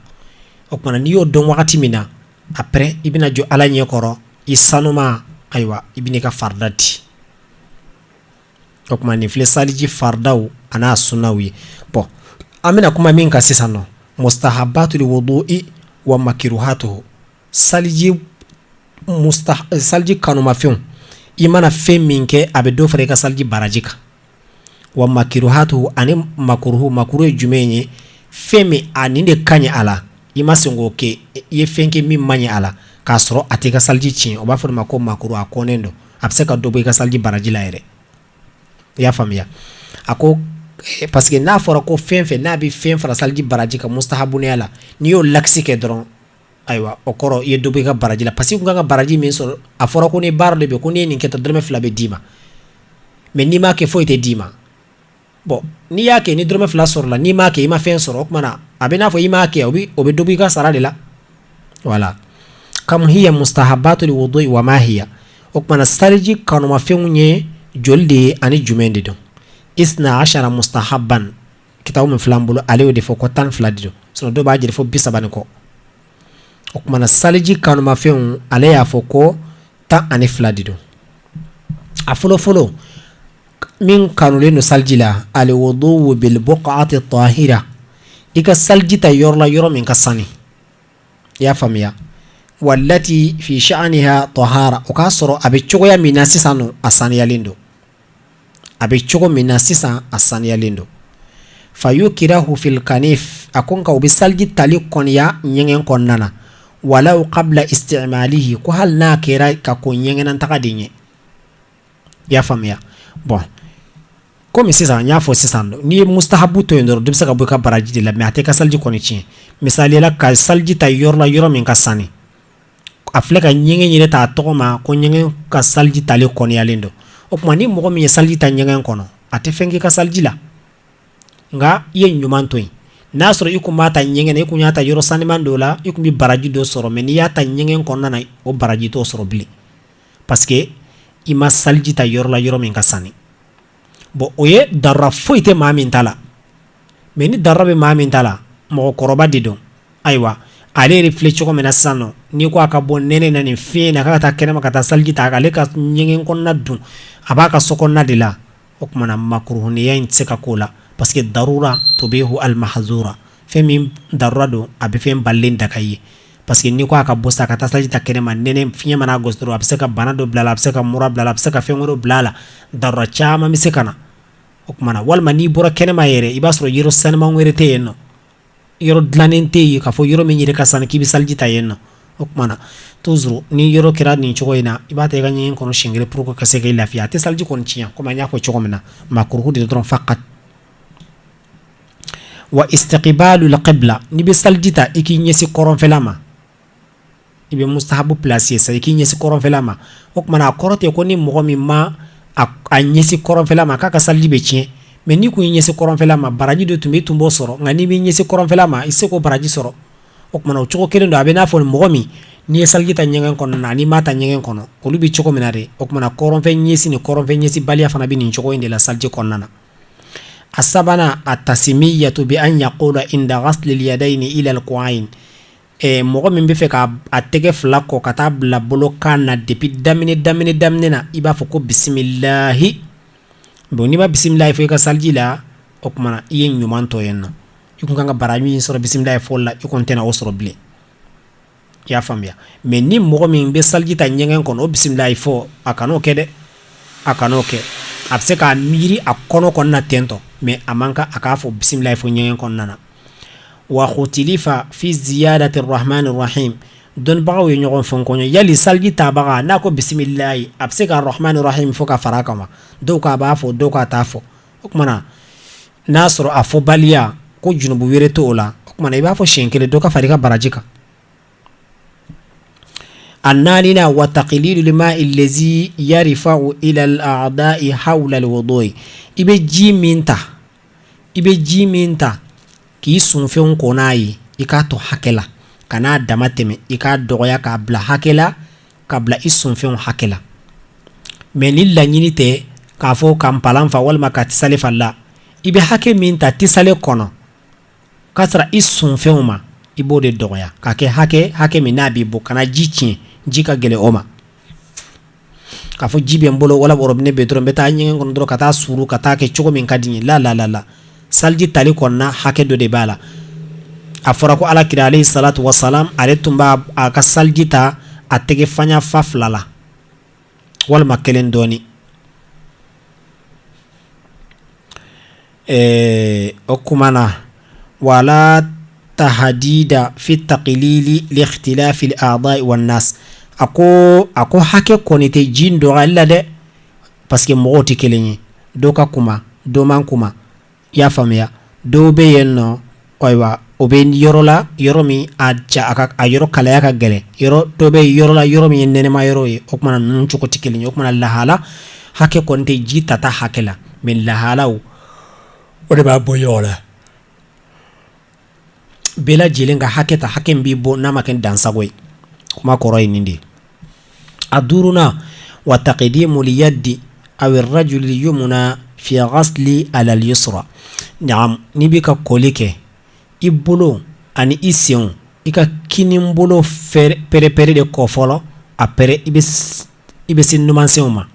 O tuma na n'i y'o dɔn wagati min na, après i bɛna jɔ Ala ɲɛ kɔrɔ i sanuma, ayiwa, i bɛn'i ka farida di. O tuma nin filɛ saliji faridaw a n'a sunnaw ye. Bon, an bɛna kuma min kan sisan nɔ, mustahabatul wudu'i wa makruhatuhu, saliji saliji kanumafɛnw, i mana fɛn min kɛ a bɛ dɔ fara i ka saliji baraji kan, wa makruhatu ani makuruhu. Makuru ye jumɛn ye? Fɛn min a nin de ka ɲi a la, i ma sen k'o kɛ, i ye fɛn kɛ min man ɲi a la k'a sɔrɔ a t'i ka saliji tiɲɛ, o b'a fɔ o ma ko makuru, a kɔnnen don, a bɛ se ka dɔ bɔ i ka saliji baraji la yɛrɛ. I y'a faamuya? A ko parce que n'a fɔra ko fɛn fɛn n'a bɛ fɛn fara saliji baraji kan mustahabunɛya la, n'i y'o lakisi kɛ dɔrɔn, ayiwa, o kɔrɔ i ye dɔ bɔ i ka baraji la, parce que i kun kan ka baraji min sɔrɔ, a fɔra ko ni baara de bɛ ko n'i ye nin kɛ tan, dɔrɔmɛ 2 bɛ d'i ma, mais n'i m'a kɛ foyi tɛ d'i ma. Bon, n'i y'a kɛ ni dɔrɔmɛ 2 sɔrɔla, n'i m'a kɛ i ma fɛn sɔrɔ, o tuma na a bɛ n'a fɔ i m'a kɛ, o bɛ dɔ bɔ i ka sara de la. Wala kam hiya mustahabatul wudu'i wa ma hiya. O tuma na saliji kanumafɛnw ye joli de ye ani jumɛn de don? Isna ashara mustahaban, kitabu min filɛ an bolo, ale y'o de fɔ ko 12 de don, sinon dɔw b'a jira fo 30 ni kɔ. O tuma na saliji kanumafɛnw, ale y'a fɔ ko 12 de don. A fɔlɔfɔlɔ min kanulen don saliji la, al wudu bil buq'ati tahira, i ka saliji ta yɔrɔ la, yɔrɔ min ka sani. I y'a faamuya? Wallati fi sha'niha tahara, o k'a sɔrɔ a bɛ cogoya min na sisan nɔ, a saniyalen don. A bɛ cogo min na sisan, a saniyalen don. Fa yukrahu fil kanif, a ko nka u bɛ saliji tali kɔniya ɲɛgɛn kɔnɔna na, walaw qabla istimalihi, ko hali n'a kɛra ka kɔn ɲɛgɛnnataga de ɲɛ. I y'a faamuya? Bon, komi sisan n y'a fɔ sisan, n'i ye mustahabu to yen dɔrɔn, dɔ bɛ se ka bɔ i ka baraji de la, mais a tɛ ka saliji kɔni tiɲɛ. Misali la, ka saliji ta yɔrɔ la, yɔrɔ min ka sani, a filɛ ka ɲɛgɛn yɛrɛ ta a tɔgɔ ma ko ɲɛgɛn ka saliji tali kɔniyalen don. O tuma ni mɔgɔ min ye saliji ta ɲɛgɛn kɔnɔ, a tɛ fɛn k'i ka saliji la, nka i ye ɲuman to yen. N'a sɔrɔ i kun b'a ta ɲɛgɛn na, i kun y'a ta yɔrɔ saniman dɔ la, i kun bɛ baraji dɔ sɔrɔ, mais n'i y'a ta ɲɛgɛn kɔnɔna na, o baraji t'o sɔrɔ bilen, parce que i ma saliji ta yɔrɔ la, yɔrɔ min ka sani. Bon, o ye darura foyi tɛ maa min ta la, mais ni darura bɛ maa min ta la, mɔgɔkɔrɔba de don, ayiwa, Ale yɛrɛ filɛ cogo min na sisan nɔ, n'i ko a ka bɔ nɛnɛ na, nin fiɲɛ na, k'a ka taa kɛnɛma ka taa saliji ta, ale ka ɲɛgɛn kɔnɔna dun, a b'a ka so kɔnɔna de la. O tuma na makuruhuniya in tɛ se ka k'o la, parce que darura tubihu al mahzura, fɛn min darura don, a bɛ fɛn balilen daga i ye. Parce que n'i ko a ka bɔ sa ka taa saliji ta kɛnɛma, nɛnɛ fiɲɛ mana gosi dɔrɔn, a bɛ se ka bana dɔ bila a la, a bɛ se ka mura bila a la, a bɛ se ka fɛn wɛrɛw bila a la, darura caman bɛ se ka na. O tuma na, walima n'i bɔra kɛnɛma yɛrɛ, i b'a sɔrɔ yɔrɔ sanuman wɛrɛ tɛ yen nɔ, yɔrɔ dilannen tɛ yen k'a fɔ yɔrɔ min yɛrɛ ka sanu k'i bɛ saliji ta yen nɔ. O tuma na, toujours ni yɔrɔ kɛra nin cogo in na, i b'a ta i ka ɲɛgɛn kɔnɔ siɲɛ kelen pour que ka se k'i lafiya. A tɛ saliji kɔni tiɲɛ, komi an y'a fɔ cogo min na, makuruhu de dɔrɔn faqat. Wa istiqbalul qibla, n'i bɛ saliji ta, i k'i ɲɛsin kɔrɔnfɛla ma. I bɛ mustahabu place ye sa, i k'i ɲɛsin kɔrɔnfɛla ma. O tuma na, a kɔrɔ tɛ ko ni mɔgɔ min ma a ɲɛsin kɔrɔnfɛla ma k'a ka saliji bɛ tiɲɛ. Mais n'i kun y'i ɲɛsin kɔrɔnfɛla ma, baraji dɔ tun bɛ, i tun b'o sɔrɔ. Nka n'i m'i ɲɛsin kɔrɔnfɛla ma, i tɛ se k'o baraji sɔrɔ. O tuma na, o cogo kelen don. A bɛ n'a fɔ mɔgɔ min n'i ye saliji ta ɲɛgɛn kɔnɔ na, n'i m'a ta ɲɛgɛn kɔnɔ, olu bɛ cogo min na de. O tuma na, kɔrɔnfɛ ɲɛsin ni kɔrɔnfɛ ɲɛsinbaliya fana bɛ nin cogo in de la saliji kɔnɔna na. A sabanan, a tasmiyatu bi an yaqula inda ghaslil yadayni ila al-ku'ayn. Mɔgɔ min bɛ fɛ ka a tɛgɛ fila ko ka taa bila bolokan na, depuis daminɛ daminɛ daminɛ na, i b'a fɔ ko bisimilahi. Bon, n'i ma bisimilahi fɔ i ka saliji la, o tuma na i ye ɲuman to yen nɔ. I kun kan ka baraji min sɔrɔ bisimilahi fɔli la, i kɔni tɛna o sɔrɔ bilen. I y'a faamuya? Mais ni mɔgɔ min bɛ saliji ta ɲɛgɛn kɔnɔ, o bisimilahi fɔ, a kan'o kɛ dɛ, a kan'o kɛ. A bɛ se k'a miiri a kɔnɔ kɔnɔna ten tɔ, mais a man kan a k'a fɔ bisimilahi fɔ ɲɛgɛn kɔnɔna na. Wa khutulifa fi ziyadati rahmani rahim, dɔnnibagaw ye ɲɔgɔn fɔ kɔɲɔ yali saliji tabaga n'a ko bisimilahi, a bɛ se ka rahmani rahim fɔ ka fara a kan wa? Dɔw ko a b'a fɔ, dɔw ko a t'a fɔ. O tuma na, n'a sɔrɔ a fɔbaliya ko junubu wɛrɛ t'o la, o tuma na i b'a fɔ siɲɛ kelen, dɔ ka fara i ka baraji kan. A naaninan, wa taqlilul ma'i allazi yarfa'u ila al-a'da'i hawla al-wudu'i. I bɛ ji min ta, i bɛ ji min ta k'i sunfɛnw ko n'a ye, i k'a to hakɛ la, kan'a dama tɛmɛ, i k'a dɔgɔya k'a bila hakɛ la, ka bila i sunfɛnw hakɛ la. Mais ni laɲini tɛ k'a fɔ ka npalan fa walima ka tisale fa la, i bɛ hakɛ min ta tisale kɔnɔ k'a sɔrɔ i sunfɛnw ma, i b'o de dɔgɔya k'a kɛ hakɛ min n'a b'i bɔ. Kana ji tiɲɛ, ji ka gɛlɛn o ma. K'a fɔ ji bɛ n bolo wala robinet bɛ dɔrɔn, n bɛ taa ɲɛgɛn kɔnɔ dɔrɔn ka taa suru ka taa kɛ cogo min ka di n ye, la la la la. Saliji tali kɔnɔna, hakɛ dɔ de b'a la. A fɔra ko Ala kira alayhi salatu wasalam, ale tun b'a a ka saliji ta a tɛgɛ fanya fa fila la walima kelen dɔɔnin. O kuma na, wala tahdida fi taqlili li ikhtilafi al-a'dha'i wan nas. A ko hakɛ kɔni tɛ ji dɔgɔyali la dɛ, parce que mɔgɔw tɛ kelen ye, dɔw ka kuma, dɔ man kuma. I y'a faamuya? Dɔw bɛ yen nɔ, ayiwa, o bɛ yɔrɔ la, yɔrɔ min a ja, a ka a yɔrɔ kalaya ka gɛlɛn, yɔrɔ dɔ bɛ yɔrɔ la, yɔrɔ min ye nɛnɛma yɔrɔ ye. O tuma na, ninnu cogo tɛ kelen ye. O tuma na, lahala hakɛ kɔni tɛ ji tata hakɛ la, mais lahalaw o de b'a bɔ ɲɔgɔn la. Bɛɛ lajɛlen ka hakɛ ta, hakɛ min b'i bɔ n'a ma kɛ dansago ye. Kuma kɔrɔ ye nin de ye. A duurunan, wa taqdimul yadi aw rajuli yumna fi ghasli ala al-yusra. Naam, n'i bɛ ka koli kɛ, i bolo ani i senw, i ka kinin bolo pɛrɛpɛrɛ de kɔ fɔlɔ, après i bɛ se numansenw ma.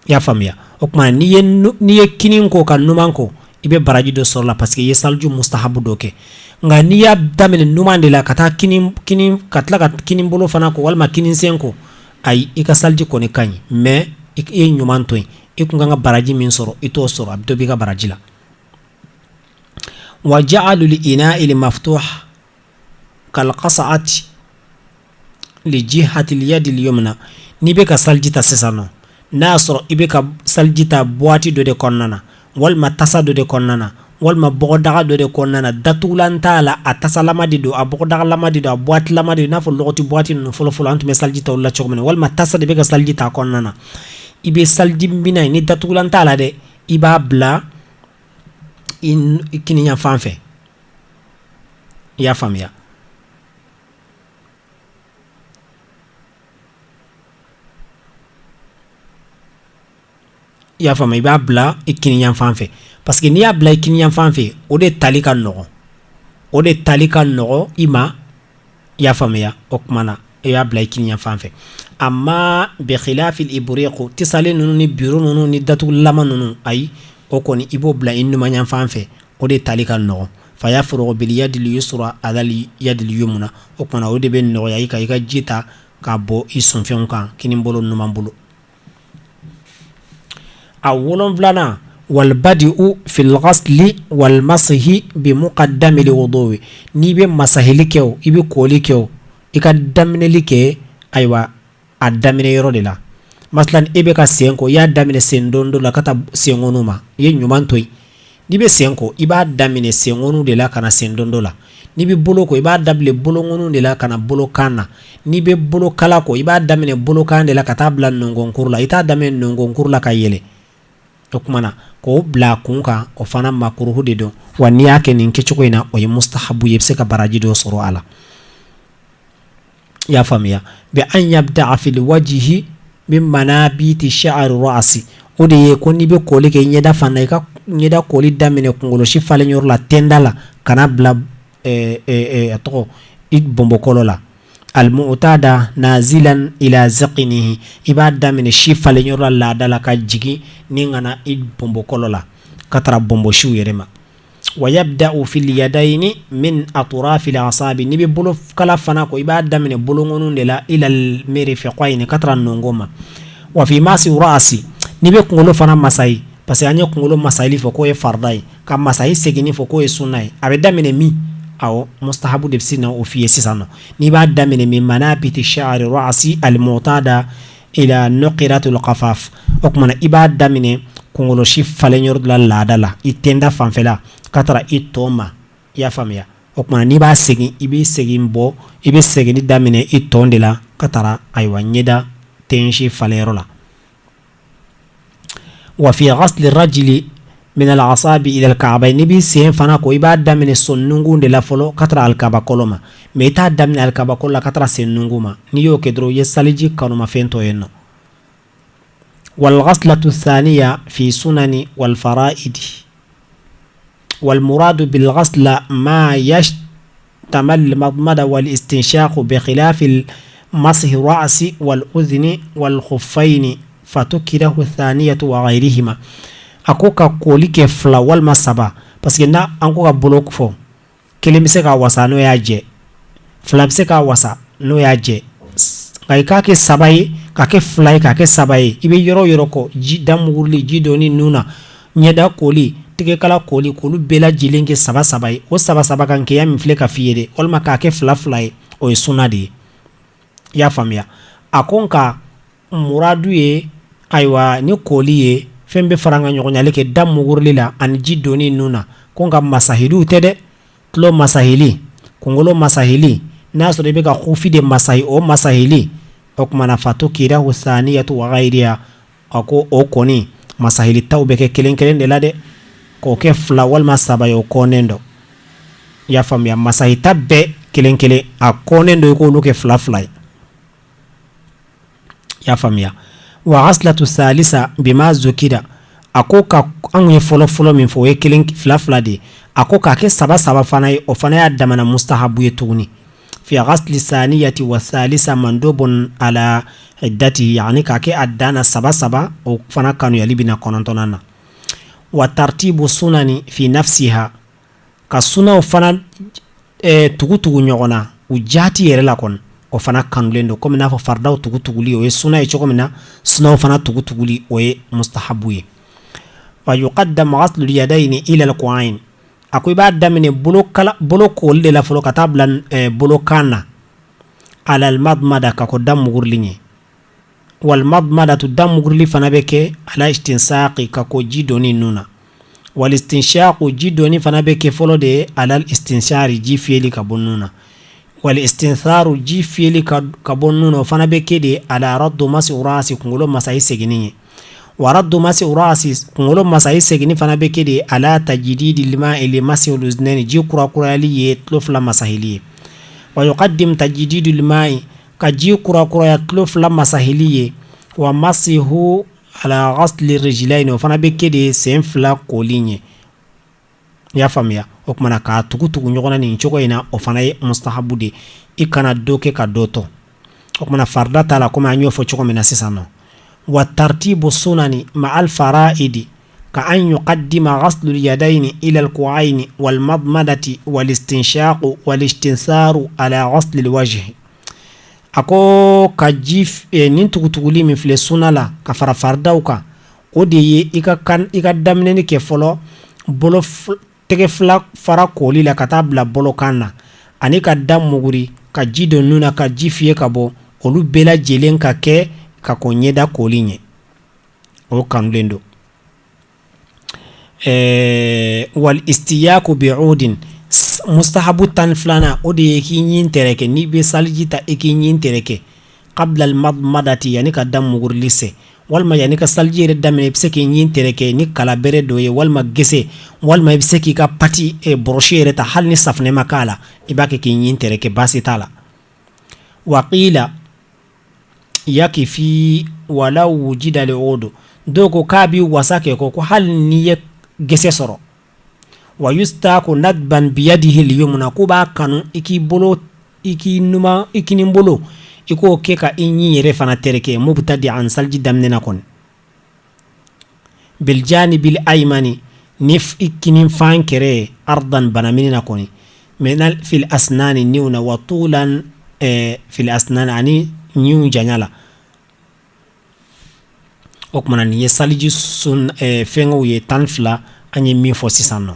I y'a faamuya? O tuma n'i ye kinin ko ka numan ko, i bɛ baraji dɔ sɔrɔ la, parce que i ye saliju mustahabu dɔ kɛ. Nka n'i y'a daminɛ numan de la ka taa kinin ka tila ka kinin bolo fana ko walima kinin sen ko, ayi, i ka saliji kɔni ka ɲi, mais i ye ɲuman to yen. I kun kan ka baraji min sɔrɔ, i t'o sɔrɔ, a bɛ dɔ b'i ka baraji la. Wa ja'alul ina'il maftuh kal qas'ati li jihatil yadil yumna. N'i bɛ ka saliji ta sisan nɔ, n'a y'a sɔrɔ i bɛ ka saliji ta boîte dɔ de kɔnɔna na, walima tasa dɔ de kɔnɔna na, walima bɔgɔdaga dɔ de kɔnɔna na, datugulan t'a la, a tasalama de don, a bɔgɔdagalama de don, a boîtelama de don, i n'a fɔ lɔgɔti boîte ninnu fɔlɔfɔlɔ an tun bɛ saliji ta olu la cogo min na, walima tasa de bɛ ka saliji ta a kɔnɔna na, i bɛ saliji minɛn ni datugulan t'a la dɛ, i b'a bila i kiniyanfan fɛ. I y'a faamuya? I y'a faamu? I b'a bila i kiniyanfan fɛ, parce que n'i y'a bila i kiniyanfan fɛ, o de tali ka nɔgɔn, o de tali ka nɔgɔn i ma. I y'a faamuya? O tuma na i y'a bila i kini yanfan fɛ. Amma bi khilafil ibriq, tisalen ninnu ni biro ninnu ni datugulama ninnu, ayi, o kɔni i b'o bila i numan yanfan fɛ, o de tali ka nɔgɔn. Fa yafrugu bil yadil yusra alal yadil yumna. O tuma na o de bɛ nɔgɔya i kan, i ka ji ta k'a bɔn i sunfɛnw kan, kini bolo, numan bolo. A wolonfilanan, walbadi'u fil ghasli wal mashi bi muqaddamil wudu'i. N'i bɛ masahili kɛ o, i bɛ koli kɛ o, i ka daminɛli kɛ, ayiwa, a daminɛ yɔrɔ de la. Masalan, e bɛ ka sen ko, i y'a daminɛ sen dondo la ka taa senkɔniw ma, i ye ɲuman to yen. N'i bɛ sen ko, i b'a daminɛ senkɔniw de la ka na sen dondo la. N'i bɛ bolo ko, i b'a daminɛ bolonkɔniw de la ka na bolokan na. N'i bɛ bolokala ko, i b'a daminɛ bolokan de la ka taa bila nɔnkɔnkuru la. I t'a daminɛ nɔnkɔnkuru la ka yɛlɛ. O tuma na k'o bila a kun kan, o fana makuruhu de don. Wa n'i y'a kɛ nin kɛcogo in na, o ye mustahabu ye, i bɛ se ka baraji dɔ sɔrɔ a la. I y'a faamuya? Bi an yabda'a fil wajhi min manabiti sha'ri ra'si. O de ye ko n'i bɛ koli kɛ ɲɛda fana, i ka ɲɛda koli daminɛ kunkolosi falen yɔrɔ la, tenda la, ka na bila a tɔgɔ i bɔnbɔkɔlɔ la. Almu'tada nazilan ila zaqinihi, i b'a daminɛ si falen yɔrɔ la laada la ka jigin ni ka na i bɔnbɔkɔlɔ la ka taara bɔnbɔsiw yɛrɛ ma. Wa yabda'u fil yadayni min atrafil asabi. N'i bɛ bolokala fana ko, i b'a daminɛ bolonkɔniw de la, ilal mirfiqayni, ka taara nɔnkɔn ma. Wa fi masi ra'si, n'i bɛ kunkolo fana masayi, parce que an ye kunkolo masayili fɔ k'o ye farida ye, ka masayi seginni fɔ k'o ye sunna ye, a bɛ daminɛ min? Awɔ, mustahabu de bɛ se na o f'i ye sisan nɔ. N'i b'a daminɛ min manabiti sha'ri ra'si al-mu'tada ila nuqratil qafaf, o tuma na i b'a daminɛ kunkolosi falen yɔrɔ la laada la, i tenda fanfɛla ka taara i tɔn ma. I y'a faamuya? O tuma n'i b'a segin, i bɛ segin bɔ, i bɛ seginni daminɛ i tɔn de la ka taara, ayiwa, ɲɛda tensi falen yɔrɔ la. Wa fi ghasli rajli min al asabi ila al ka'bayn, n'i b'i sen fana ko, i b'a daminɛ sɔnnunkun de la fɔlɔ ka taara alikabakɔlɔ ma, mais i t'a daminɛ alikabakɔlɔ la ka taara sen nunkun ma. N'i y'o kɛ dɔrɔn, i ye saliji kanumafɛn to yen nɔ. Wal ghaslatu thaniya fi sunani wal fara'idi. Wal muradu bil ghasla ma yashtamal madmada wal istinshaq bi khilafi masih ra'si wal udhni wal khuffaini fatukrahu thaniyatu wa ghayrihima. A ko ka koli kɛ fila walima saba, parce que n'a an ko ka bolo fɔ, kelen bɛ se ka wasa n'o y'a jɛ, fila bɛ se ka wasa n'o y'a jɛ, nka i k'a kɛ saba ye, ka kɛ fila ye, k'a kɛ saba ye, i bɛ yɔrɔ yɔrɔ ko, ji da mugurili, ji donni nun na, ɲɛda koli, tɛgɛkala koli, k'olu bɛɛ lajɛlen kɛ saba saba ye, o saba saba kan kɛya min filɛ ka f'i ye dɛ, walima k'a kɛ fila fila ye, o ye sunna de ye. I y'a faamuya? A ko nka muradu ye, ayiwa, ni koli ye fɛn bɛ fara ka ɲɔgɔnyali kɛ da mugurili la ani ji donni nun na. Ko nka masahiliw tɛ dɛ, tulo masahili, kunkolo masahili, n'a sɔrɔ i bɛ ka kufi de masahi, o masahili, o tuma na fatukrahu thaniyatu wa ghayriha. A ko o kɔni masahili taw bɛ kɛ kelen kelen de la dɛ, k'o kɛ fila walima saba ye, o kɔnnen don. I y'a faamuya? Masahita bɛɛ kelen kelen, a kɔnnen don i k'olu kɛ fila fila ye. I y'a faamuya? Wa ghaslatu salisa bima zukira. A ko ka anw ye fɔlɔ fɔlɔ min fɔ, o ye kelen fila fila de ye. A ko k'a kɛ saba saba fana ye, o fana y'a damana mustahabu ye tuguni. Fi ghasli saniyati wa salisa mandubun ala iddati, yani k'a kɛ a dan na saba saba, o fana kanuyali bɛna kɔnɔntɔnnan na. Wa tartibu sunani fi nafsiha, ka sunaw fana tugu tugu ɲɔgɔn na u jaati yɛrɛ la kɔni, o fana kanulen don, komi n'a fɔ faridaw tugu tuguli o ye suna ye cogo min na, sunaw fana tugu tuguli o ye mustahabu ye. Wa yuqaddam ghaslul yadayni ila al-ku'ayn. A ko i b'a daminɛ bolo koli de la fɔlɔ ka taa bila bolokan na, alal madmada, ka kɔn da mugurili ɲɛ. Wal madmadatu, da mugurili fana bɛ kɛ ala istinsaqi, ka kɔn ji donni nun na. Wal istinshaqu, ji donni fana bɛ kɛ fɔlɔ de ye alal istinshari, ji fiyɛli ka bɔ nun na. Wal istintharu, ji fiyɛli ka bɔ nun na, o fana bɛ kɛ de ala raddu masi rasi, kunkolo masayi seginni ye. Wa raddu masi rasi, kunkolo masayi seginni fana bɛ kɛ de ala tajdidil ma'i li masil uznaini, ji kurakurayali ye tulo fila masahili ye. Wa yuqaddim tajdidul ma'i, ka ji kurakuraya tulo fila masahili ye, wa masihu ala ghasli rijlaini, o fana bɛ kɛ de sen fila koli ɲɛ. I y'a faamuya? O tuma na k'a tugu tugu ɲɔgɔn na nin cogo in na, o fana ye mustahabu de ye. I kana dɔ kɛ ka dɔ to. O tuma na farida t'a la, komi an y'o fɔ cogo min na sisan nɔ. Wa tartibu sunani ma'al fara'idi ka an yuqaddima ghaslul yadayni ila al-ku'ayni wal madmadati wal istinshaqu wal istinsaru ala ghaslil wajhi. A ko ka ji nin tugutuguli min filɛ suna la ka fara faridaw kan, o de ye i ka daminɛni kɛ fɔlɔ bolo tɛgɛ fila fara koli la ka taa bila bolokan na, ani ka da muguri, ka ji don nun na, ka ji fiyɛ ka bɔ, olu bɛɛ lajɛlen ka kɛ ka kɔn ɲɛda koli ɲɛ, o kanulen don. Wal istiyaku bi'udin, mustahabu 12nan, o de ye k'i ɲin tɛrɛkɛ. N'i bɛ saliji ta, i k'i ɲin tɛrɛkɛ qabla al madmadati, yanni ka da mugurili se, walima yanni ka saliji yɛrɛ daminɛ, i bɛ se k'i ɲin tɛrɛkɛ ni kalabere dɔ ye, walima gese, walima i bɛ se k'i ka pâte brosse yɛrɛ ta, hali ni safunɛ ma k'a la, i b'a kɛ k'i ɲin tɛrɛkɛ, baasi t'a la. Wa qila yakfi walaw wujida al-udu, dɔw ko k'a bɛ wasa kɛ ko hali n'i ye gese sɔrɔ. Wa yustaku nadban biyadihi al-yumna, ko b'a kanu i k'i bolo, i k'i numan, i kinin bolo, i k'o kɛ ka i ɲin yɛrɛ fana tereke mubtadi'an, saliji daminɛ na kɔni, biljanibil aymani, ni i kinin fan kɛrɛ ye, ardan, banamini na kɔni, maintenant fil asnani, ɲinw na, wa tulan fil asnani, ani ɲinw janya la. O tuma na nin ye saliji sun fɛngɛw ye 12, an ye min fɔ sisan nɔ.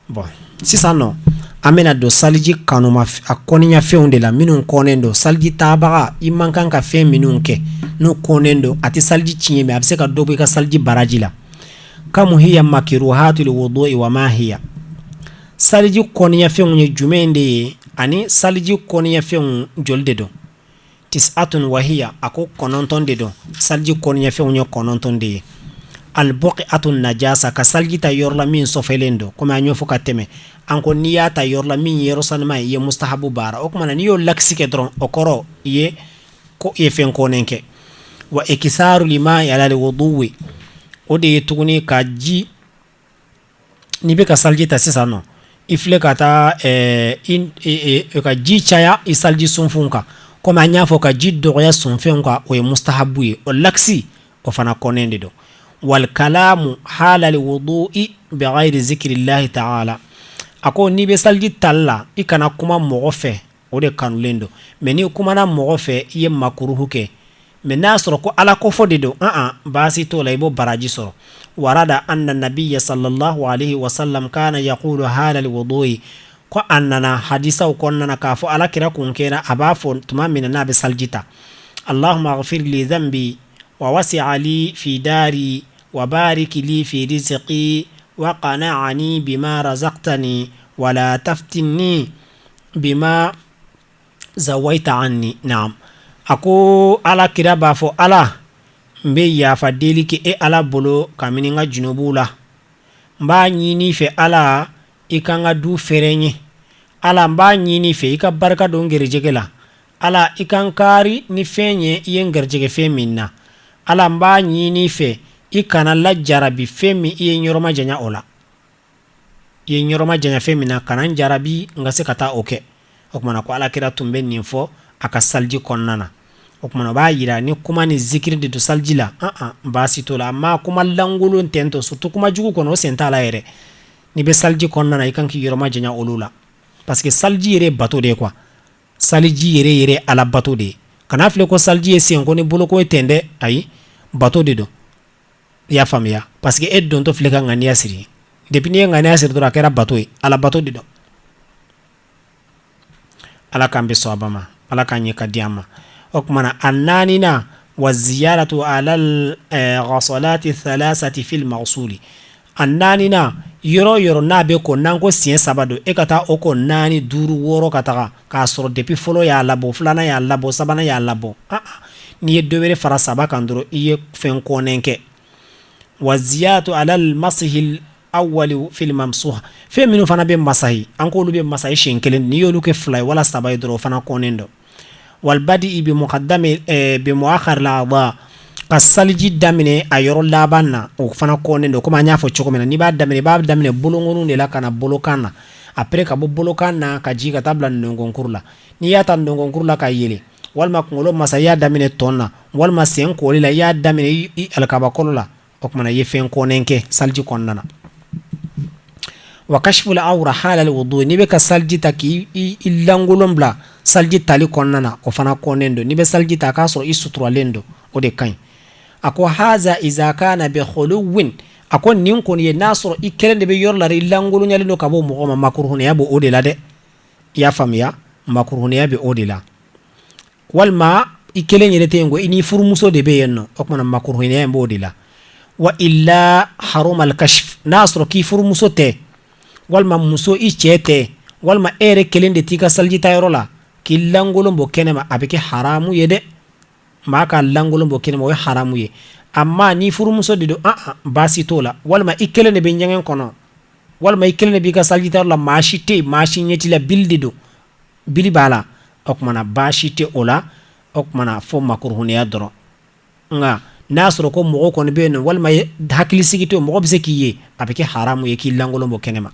Bon, sisan nɔ an bɛna don saliji kanuma a kɔniyafɛnw de la, minnu kɔnnen don. Saliji tabaga, i man kan ka fɛn minnu kɛ n'u kɔnnen don, a tɛ saliji tiɲɛ, mais a bɛ se ka dɔ bɔ i ka saliji baraji la. Kam hiya makruhatul wudu'i wa ma hiya? Saliji kɔniyafɛnw ye jumɛn de ye, ani saliji kɔniyafɛnw joli de don? Tis'atun wahiya, a ko 9 de don. Saliji kɔniyafɛnw ye 9 de ye. Albuq'atu najasa, ka saliji ta yɔrɔ la min sɔfɛlen don. Komi an y'o fɔ ka tɛmɛ, an ko n'i y'a ta yɔrɔ la min ye yɔrɔ sanuma ye, i ye mustahabu baara. O tuma na n'i y'o lakisi kɛ dɔrɔn, o kɔrɔ i ye ko i ye fɛn kɔnnen kɛ. Wa iksarul ma'i alal wudu'i, o de ye tuguni ka ji, n'i bɛ ka saliji ta sisan nɔ, i filɛ ka taa ka ji caya i saliji sunfun kan. Komi an y'a fɔ ka ji dɔgɔya sunfɛnw kan, o ye mustahabu ye, o lakisi o fana kɔnnen de don. Wal kalamu halal wudu'i bi ghayri zikrillahi ta'ala, a ko n'i bɛ saliji tali la, i kana kuma mɔgɔ fɛ, o de kanulen don. Mais n'i kumana mɔgɔ fɛ, i ye makuruhu kɛ. Mais n'a sɔrɔ ko ala kofɔ de don, an baasi t'o la, i b'o baraji sɔrɔ. Warada anna nabiyya sallallahu alaihi wasallam kana yaqulu halal wudu'i, ko a nana hadisaw kɔnɔna na k'a fɔ ala kira kun kɛra a b'a fɔ tuma min na n'a bɛ saliji ta: allahumma ighfir li dhanbi wa wasi' li fi dari wa barik li fi rizqi wa qana'ani bima razaqtani wala taftinni bima zawaita anni. Naam, a ko ala kira b'a fɔ: ala, n bɛ yafa deli kɛ e ala bolo kabini n ka junubuw la. N b'a ɲini fɛ ala, i ka n ka du fɛrɛ n ye. Ala, n b'a ɲini fɛ, i ka barika don n garijɛgɛ la. Ala, i ka n kaari ni fɛn ye i ye n garijɛgɛ fɛn min na. Ala, n b'a ɲini fɛ, i kana lajarabi fɛn min i ye n yɔrɔ majanya o la, i ye n yɔrɔ majanya fɛn min na, kana n jarabi n ka se ka taa o kɛ. O tuma na ko ala kira tun bɛ nin fɔ a ka saliji kɔnɔna na. O tuma na o b'a yira ni kuma ni zikiri de don saliji la, an baasi t'o la. Amma kuma lankolon tɛ to, surtout kuma jugu kɔnɔ, o sen t'a la yɛrɛ. N'i bɛ saliji kɔnɔna na, i kan k'i yɔrɔ majanya olu la, parce que saliji yɛrɛ ye bato de ye quoi. Saliji yɛrɛ yɛrɛ ala bato de ye. Kana filɛ ko saliji ye senko ni boloko ye ten dɛ, ayi, bato de don. I y'a faamuya? Parce que e dontɔ filɛ ka ŋaniya siri. Depuis n'i ye ŋaniya siri dɔrɔn, a kɛra bato ye, ala bato de don. Ala k'an bɛ sɔn ma, ala k'an ɲɛ ka di an ma. O tuma na a naaninan, wa ziyaratu alal ghasalati thalathati fil maghsuli. A naaninan, yɔrɔ yɔrɔ n'a bɛ ko, n'an ko siɲɛ saba don, e ka taa o ko naani, duuru, wɔɔrɔ ka taga k'a sɔrɔ depuis fɔlɔ y'a labɔ, filanan y'a labɔ, sabanan y'a labɔ. N'i ye dɔ wɛrɛ fara saba kan dɔrɔn, i ye fɛn kɔnnen kɛ. Wa ziyatu alal masihil awwali fil mamsuh, fɛn minnu fana bɛ masahi, an k'olu bɛ masahi siɲɛ kelen, n'i y'olu kɛ fila ye wala saba ye dɔrɔn, o fana kɔnnen don. Wal badi bi muqaddami bi muakhar al a'dha, Ka saliji daminɛ a yɔrɔ laban na, o fana kɔnnen don. Komi an y'a fɔ cogo min na, n'i b'a daminɛ, i b'a daminɛ bolonkɔniw de la ka na bolokan na, après ka bɔ bolokan na ka jigin ka taa bila nɔnkɔnkuru la. N'i y'a ta nɔnkɔnkuru la ka yɛlɛ, walima kunkolo masa i y'a daminɛ tɔn na, walima sen koli la i y'a daminɛ i alikabakolo la, o tuma na i ye fɛn kɔnnen kɛ saliji kɔnɔna na. Wa kashful awra halal wudu, n'i bɛ ka saliji ta k'i lankolon bila saliji tali kɔnɔna na, o fana kɔnnen don. N'i bɛ saliji ta a k'a sɔrɔ i suturalen don, o de ka ɲi. A ko haza iza kana bi khuluwin, a ko nin kɔni ye n'a sɔrɔ i kelen de bɛ yɔrɔ la, i lankolonyalen don ka bɔ mɔgɔ ma, makuruhunya b'o de la dɛ. I y'a faamuya, makuruhunya bɛ o de la. Walima i kelen yɛrɛ tɛ yen ko i ni furumuso de bɛ yen nɔ, o tuma makuruhunya in b'o de la. Wa illa harumal kashf, n'a y'a sɔrɔ k'i furumuso tɛ, walima muso i cɛ tɛ, walima e yɛrɛ kelen de t'i ka saliji ta yɔrɔ la, k'i lankolon bɔ kɛnɛma, a bɛ kɛ haramu ye dɛ. Maa ka lankolon bɔ kɛnɛma, o ye haramu ye. Amma n'i furumuso de don, an baasi t'o la. Walima i kelen de bɛ ɲɛgɛn kɔnɔ, walima i kelen de b'i ka saliji ta yɔrɔ la, maa si tɛ yen, maa si ɲɛ t'i la, bili de don, bili b'a la, o tuma na baasi tɛ o la. O tuma na fo makuruhunya dɔrɔn. Nka n'a y'a sɔrɔ ko mɔgɔ kɔni bɛ yen nɔ, walima hakilisigi tɛ yen, mɔgɔ bɛ se k'i ye, a bɛ kɛ haramu ye k'i lankolon bɔ kɛnɛma.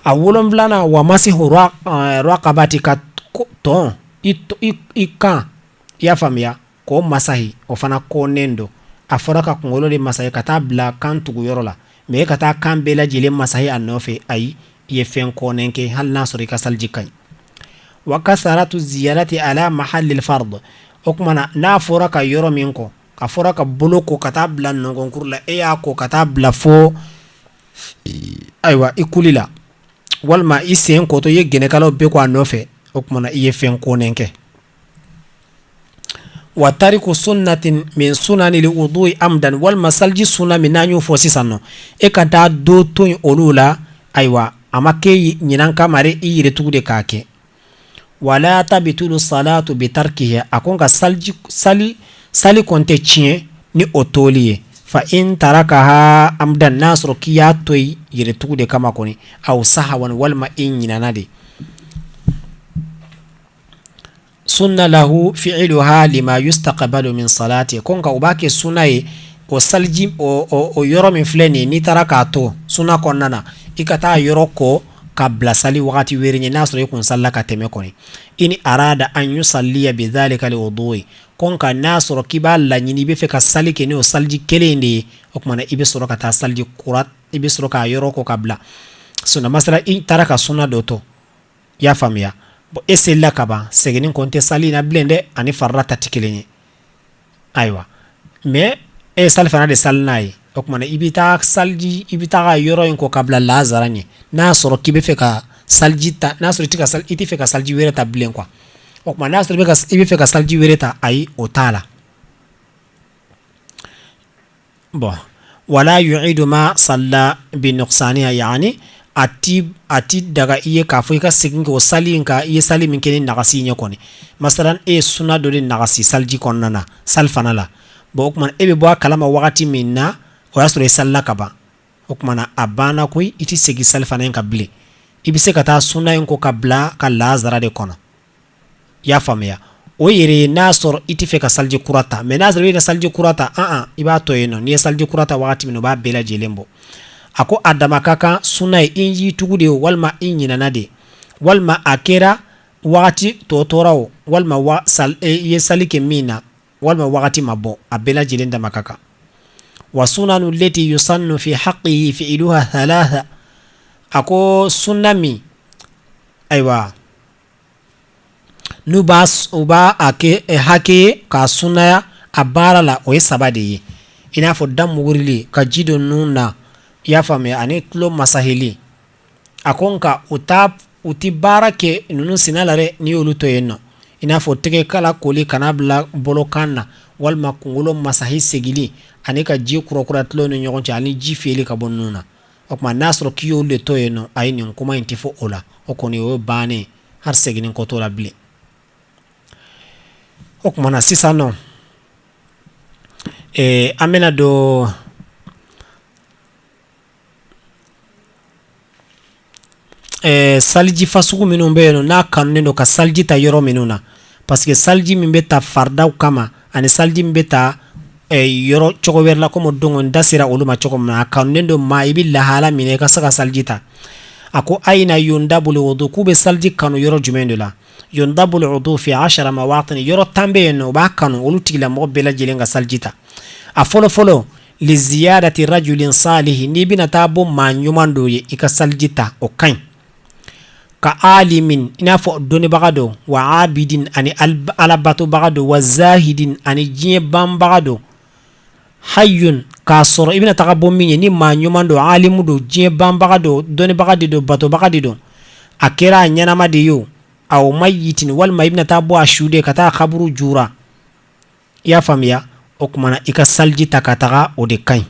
A wolonfilanan, wa masihu raqabati, ka tɔn i kan, i y'a faamuya, k'o masahi, o fana kɔnnen don. A fɔra ka kunkolo de masahi ka taa bila kan tuguyɔrɔ la, mais e ka taa kan bɛɛ lajɛlen masahi a nɔfɛ, ayi, i ye fɛn kɔnnen kɛ, hali n'a sɔrɔ i ka saliji ka ɲi. Wa kasaratu ziyarati ala mahalil fard, o tuma na n'a fɔra ka yɔrɔ min ko, a fɔra ka bolo ko ka taa bila nɔnkɔnkuru la, e y'a ko ka taa bila fo ayiwa i kuli la, walima i sen kotɔ i ye gɛnɛkalaw bɛɛ ko a nɔfɛ, o tuma na i ye fɛn kɔnnen kɛ. Wa tariku sunnatin min sunanil wudui amdan, walima saliji sunna min n'an y'o fɔ sisan nɔ, e ka taa dɔ to yen olu la, ayiwa a ma kɛ ɲinan kama dɛ, i yɛrɛ tugu de k'a kɛ. Wala tabtulu salatu bi tarkihi, a ko nka sali sali kɔni tɛ tiɲɛ ni o toli ye. Fa in tarakaha amdan, n'a sɔrɔ k'i y'a to yen yɛrɛ tugu de kama kɔni, aw sahawan, walima i ɲinana de. Sunna lahu fi'luha lima yustaqbalu min salati, ko nka u b'a kɛ sunna ye o saliji o yɔrɔ min filɛ nin ye, n'i taara k'a to sunna kɔnɔna na, i ka taa yɔrɔ ko ka bila sali wagati wɛrɛ ɲɛ, n'a sɔrɔ i kun salila ka tɛmɛ kɔni. In arada an yusalliya bi dhalika alwudui, ko nka n'a sɔrɔ k'i b'a laɲini i bɛ fɛ ka sali kɛ n'o saliji kelen in de ye, o tuma na i bɛ sɔrɔ ka taa saliji kura, i bɛ sɔrɔ k'a yɔrɔ ko ka bila sunna. Masala i taara ka sunna dɔ to, i y'a faamuya, bon e selila ka ban, seginni kɔni tɛ sali in na bilen dɛ, ani farida ta tɛ kelen ye. Ayiwa, mais e ye salifana de sali n'a ye, o tuma na i bɛ taa saliji, i bɛ taa ka yɔrɔ in ko ka bila lazara ɲɛ, n'a y'a sɔrɔ k'i bɛ fɛ ka saliji ta, n'a sɔrɔ i tɛ fɛ ka saliji wɛrɛ ta bilen quoi. O tuma n'a sɔrɔ i bɛ fɛ ka saliji wɛrɛ ta, ayi, o t'a la. Bon, wala yu'idu ma salla bi nuqsaniha, yani a ti daga i ye k'a fɔ i ka segin k'o sali in kan, i ye sali min kɛ ni nagasi in ye kɔni. Masalan e ye sunna dɔ de nagasi saliji kɔnɔna na, salifana la. Bon, o tuma e bɛ bɔ a kalama wagati min na, o y'a sɔrɔ i salila ka ban. O tuma na a banna koyi, i tɛ segin salifana in kan bilen. I bɛ se ka taa sunna in ko ka bila ka lazara de kɔnɔ. I y'a faamuya, o yɛrɛ ye n'a sɔrɔ i tɛ fɛ ka saliji kura ta. Mais n'a sɔrɔ i bɛ saliji kura ta, an i b'a to yen nɔ. N'i ye saliji kura ta wagati min, o b'a bɛɛ lajɛlen bɔ. A ko a dama ka kan sunna ye, i y'i tugu de walima i ɲinana de, walima a kɛra wagati tɔ tora o, walima i ye sali kɛ min na, walima wagati ma bɔ, a bɛɛ lajɛlen dama ka kan. Wa sunanu lati yusannu fi haqqihi fi'luha thalatha, a ko sunna min, ayiwa, n'u b'a u b'a a kɛ hakɛ ye k'a sunnaya a baara la, o ye saba de ye. I n'a fɔ da mugurili, ka ji don nun na, i y'a faamuya, ani tulo masahili. A ko nka u t'a u tɛ baara kɛ ninnu sina la dɛ, n'i y'olu to yen nɔ, i n'a fɔ tɛgɛkala koli kana bila bolokan na, walima kunkolo masahi segili, ani ka ji kurakura tulo ni ɲɔgɔn cɛ, ani ji fiyɛli ka bɔ nun na. O tuma n'a sɔrɔ k'i y'olu de to yen nɔ, ayi, nin kuma in tɛ fɔ o la. O kɔni o ye bannen, hali seginni ko t'o la bilen. O tuma na sisan nɔ, an bɛna don saliji fasugu minnu bɛ yen n'a kanunen don ka saliji ta yɔrɔ minnu na, parce que saliji min bɛ ta faridaw kama ani saliji min bɛ ta yɔrɔ cogo wɛrɛ la, komi don n da sera olu ma cogo min na. A kanunen don maa i bɛ lahala min na, i ka se ka saliji ta. A ko ayina yundabul wudu, k'u bɛ saliji kanu yɔrɔ jumɛn de la? Yundabul wudu fi ashara mawatin, yɔrɔ 10 bɛ yen nɔ, u b'a kanu olu tigilamɔgɔ bɛɛ lajɛlen ka saliji ta. A fɔlɔ fɔlɔ, li ziyarati rajulin salihi, n'i bɛna taa bɔ maa ɲuman dɔ ye, i ka saliji ta, o ka ɲi. Ka alimin, i n'a fɔ dɔnnibaga dɔ, wa abidin, ani alabatobaga dɔ, wa zahidin, ani diɲɛ banbaga dɔ, hayyun, k'a sɔrɔ i bɛna taga bɔ min ye, ni maa ɲuman don, alimu don, diɲɛ banbaga don, dɔnnibaga de don, batobaga de don, a kɛra a ɲɛnama de ye o, aw mayitin, walima i bɛna taa bɔ a su de ka taa kaburu jura, i y'a faamuya? O tuma na i ka saliji ta ka taga, o de ka ɲi,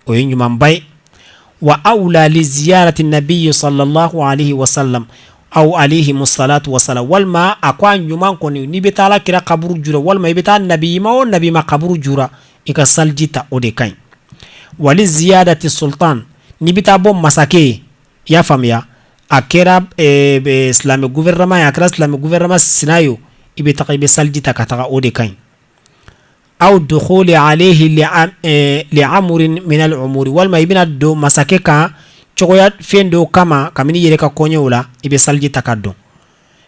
o ye ɲumanba ye. Wa awla li ziyarati nabiyyi sallallahu alaihi wasallam aw alayhi salatu wasalam, walima a ko a ɲuman kɔni, n'i bɛ taa ala kira kaburu jura, walima i bɛ taa nabi ma o nabi ma kaburu jura, i ka saliji ta, o de ka ɲi. Wali ziyadati sultan, n'i bɛ taa bɔ masakɛ ye, i y'a faamuya, a kɛra silamɛ gouvernement ye, a kɛra silamɛ gouvernement sina ye, i bɛ taga, i bɛ saliji ta ka taga, o de ka ɲi. Aw dukhuli alayhi li amrin min al umuri, walima i bɛna don masakɛ kan cogoya fɛn dɔw kama kabini i yɛrɛ ka koɲɛw la, i bɛ saliji ta ka don.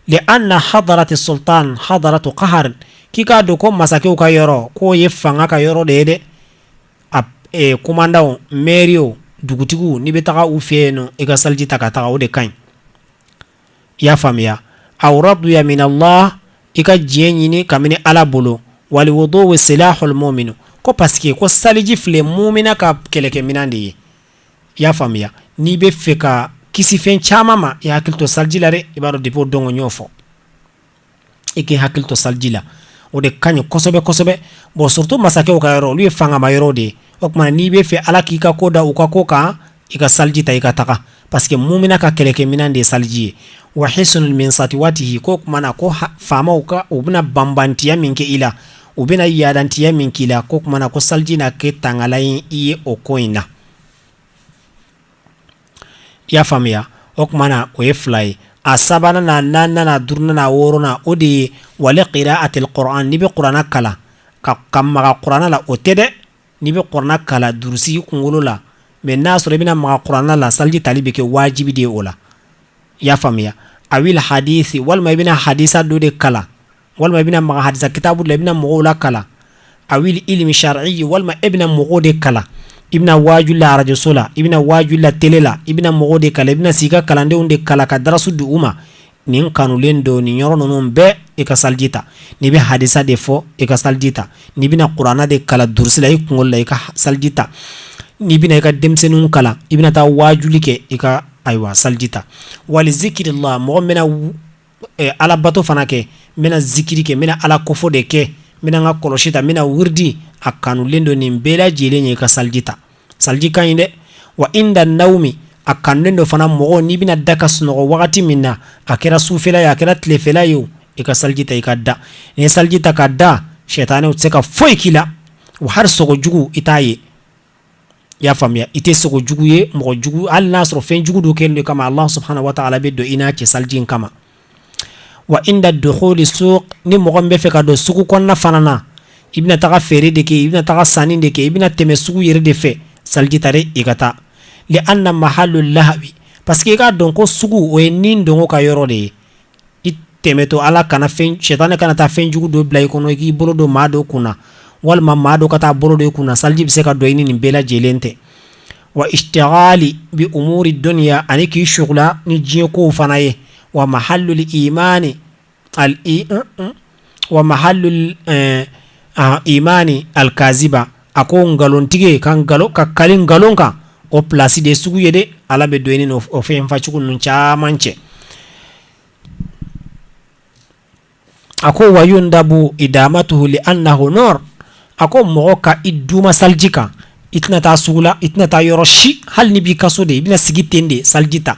Li anna hadarati sultan hadaratu qahar, k'i k'a dɔn ko masakɛw ka yɔrɔ k'o ye fanga ka yɔrɔ de ye dɛ. A kumandanw, mɛriw, dugutigiw, n'i bɛ taga u fɛ yen nɔ, i ka saliji ta ka taga, o de ka ɲi, i y'a faamuya? Aw radiya min Allah, i ka diɲɛ ɲini kabini Ala bolo. Wal wudu silahul mu'min, ko parce que ko saliji filɛ mumina ka kɛlɛkɛminɛn de ye, i y'a faamuya? N'i bɛ fɛ ka kisi fɛn caman ma, i hakili to saliji la dɛ. I b'a dɔn depuis o don n y'o fɔ, i k'i hakili to saliji la, o de ka ɲi kosɛbɛ kosɛbɛ. Bon, surtout masakɛw ka yɔrɔ, olu ye fangama yɔrɔ de ye. O tuma n'i bɛ fɛ Ala k'i ka ko da u ka ko kan, i ka saliji ta i ka taga, parce que mumina ka kɛlɛkɛminɛn de ye saliji ye. Wa hisnun min satiwatihi, ko tuma na ko faamaw ka u bɛna banbantiya min kɛ i la, u bɛna yadantiya min k'i la, ko tuma na ko saliji na kɛ tangalan ye i ye o ko in na, i y'a faamuya? O tuma na o ye fila ye. A sabanan n'a naaninan n'a duurunan n'a wɔɔrɔnan, o de ye wali qira'atil Qur'an, n'i bɛ kuranɛ kalan ka maga kuranɛ la, o tɛ dɛ. N'i bɛ kuranɛ kalan durusi kunkolo la, mais n'a sɔrɔ i bɛna maga kuranɛ la, saliji tali bɛ kɛ wajibi de ye o la, i y'a faamuya? Awil hadisi, walima i bɛna hadisa dɔ de kalan, walima i bɛna maga hadisa kitabu la, i bɛna mɔgɔw la kalan. Awil ilmi shar'i, walima e bɛna mɔgɔw de kalan, i bɛna waaju la arajoso la, i bɛna waaju la télé la, i bɛna mɔgɔw de kalan, i bɛna sigi ka kalandenw de kalan ka darasu di u ma. Nin kanulen don nin yɔrɔ ninnu bɛɛ, i ka saliji ta. N'i bɛ hadisa de fɔ, i ka saliji ta. N'i bɛna kuranɛ de kalan durusi la i kunkolo la, i ka saliji ta. N'i bɛna i ka denmisɛnninw kalan, i bɛna taa waajuli kɛ, i ka ayiwa saliji ta. Wali zikirillah, mɔgɔ min bɛna alabato fana kɛ, n bɛna zikiri kɛ, n bɛna ala kofɔ de kɛ, n bɛna n ka kɔlɔsi ta, n bɛna wurudi, a kanulen don nin bɛɛ lajɛlen ye i ka saliji ta. Saliji ka ɲi dɛ. Wa inda nawmi, a kanulen don fana mɔgɔ n'i bɛna da ka sunɔgɔ wagati min na, a kɛra sufɛla ye, a kɛra tilefɛla ye o, i ka saliji ta i ka da. N'i ye saliji ta ka da, sɛtanɛw tɛ se ka foyi k'i la, wa hali sogo jugu i t'a ye, i y'a faamuya? I tɛ sogo jugu ye, mɔgɔ jugu, hali n'a sɔrɔ fɛn jugu dɔ kɛlen don kama, Allah subhanahu wa ta'ala bɛ don i n'a cɛ saliji in kama. Wa inda dukhuli suq, ni mɔgɔ min bɛ fɛ ka don sugu kɔnɔna fana na, i bɛna taga feere de kɛ, i bɛna taga sanni de kɛ, i bɛna tɛmɛ sugu yɛrɛ de fɛ, saliji ta dɛ i ka taa. Li anna mahallu lahwi, parce que i k'a dɔn ko sugu o ye ni dɔngɔ ka yɔrɔ de ye. I tɛmɛtɔ, ala kana fɛn, sɛtanɛ kana taa fɛn jugu dɔ bila i kɔnɔ, i k'i bolo don maa dɔ kunna, walima maa dɔ ka taa bolo don i kunna, saliji bɛ se ka don i ni nin bɛɛ lajɛlen tɛ. Wa ishtigali bi umuri dunya, ani k'i sugula ni diɲɛ kow fana ye. Wa mahallul imani al wa mahallul imani alkaziba, a ko nkalontigi ka nkalon ka kali nkalon kan, o place de sugu ye dɛ. Ala bɛ don i ni o fɛn facogo ninnu caman cɛ. A ko wa yundabu idamatuhu li annahu nur, a ko mɔgɔ ka i duma saliji kan, i tɛna taa sugu la, i tɛna taa yɔrɔ si, hali ni b'i ka so de, i bɛna sigi ten de, saliji ta,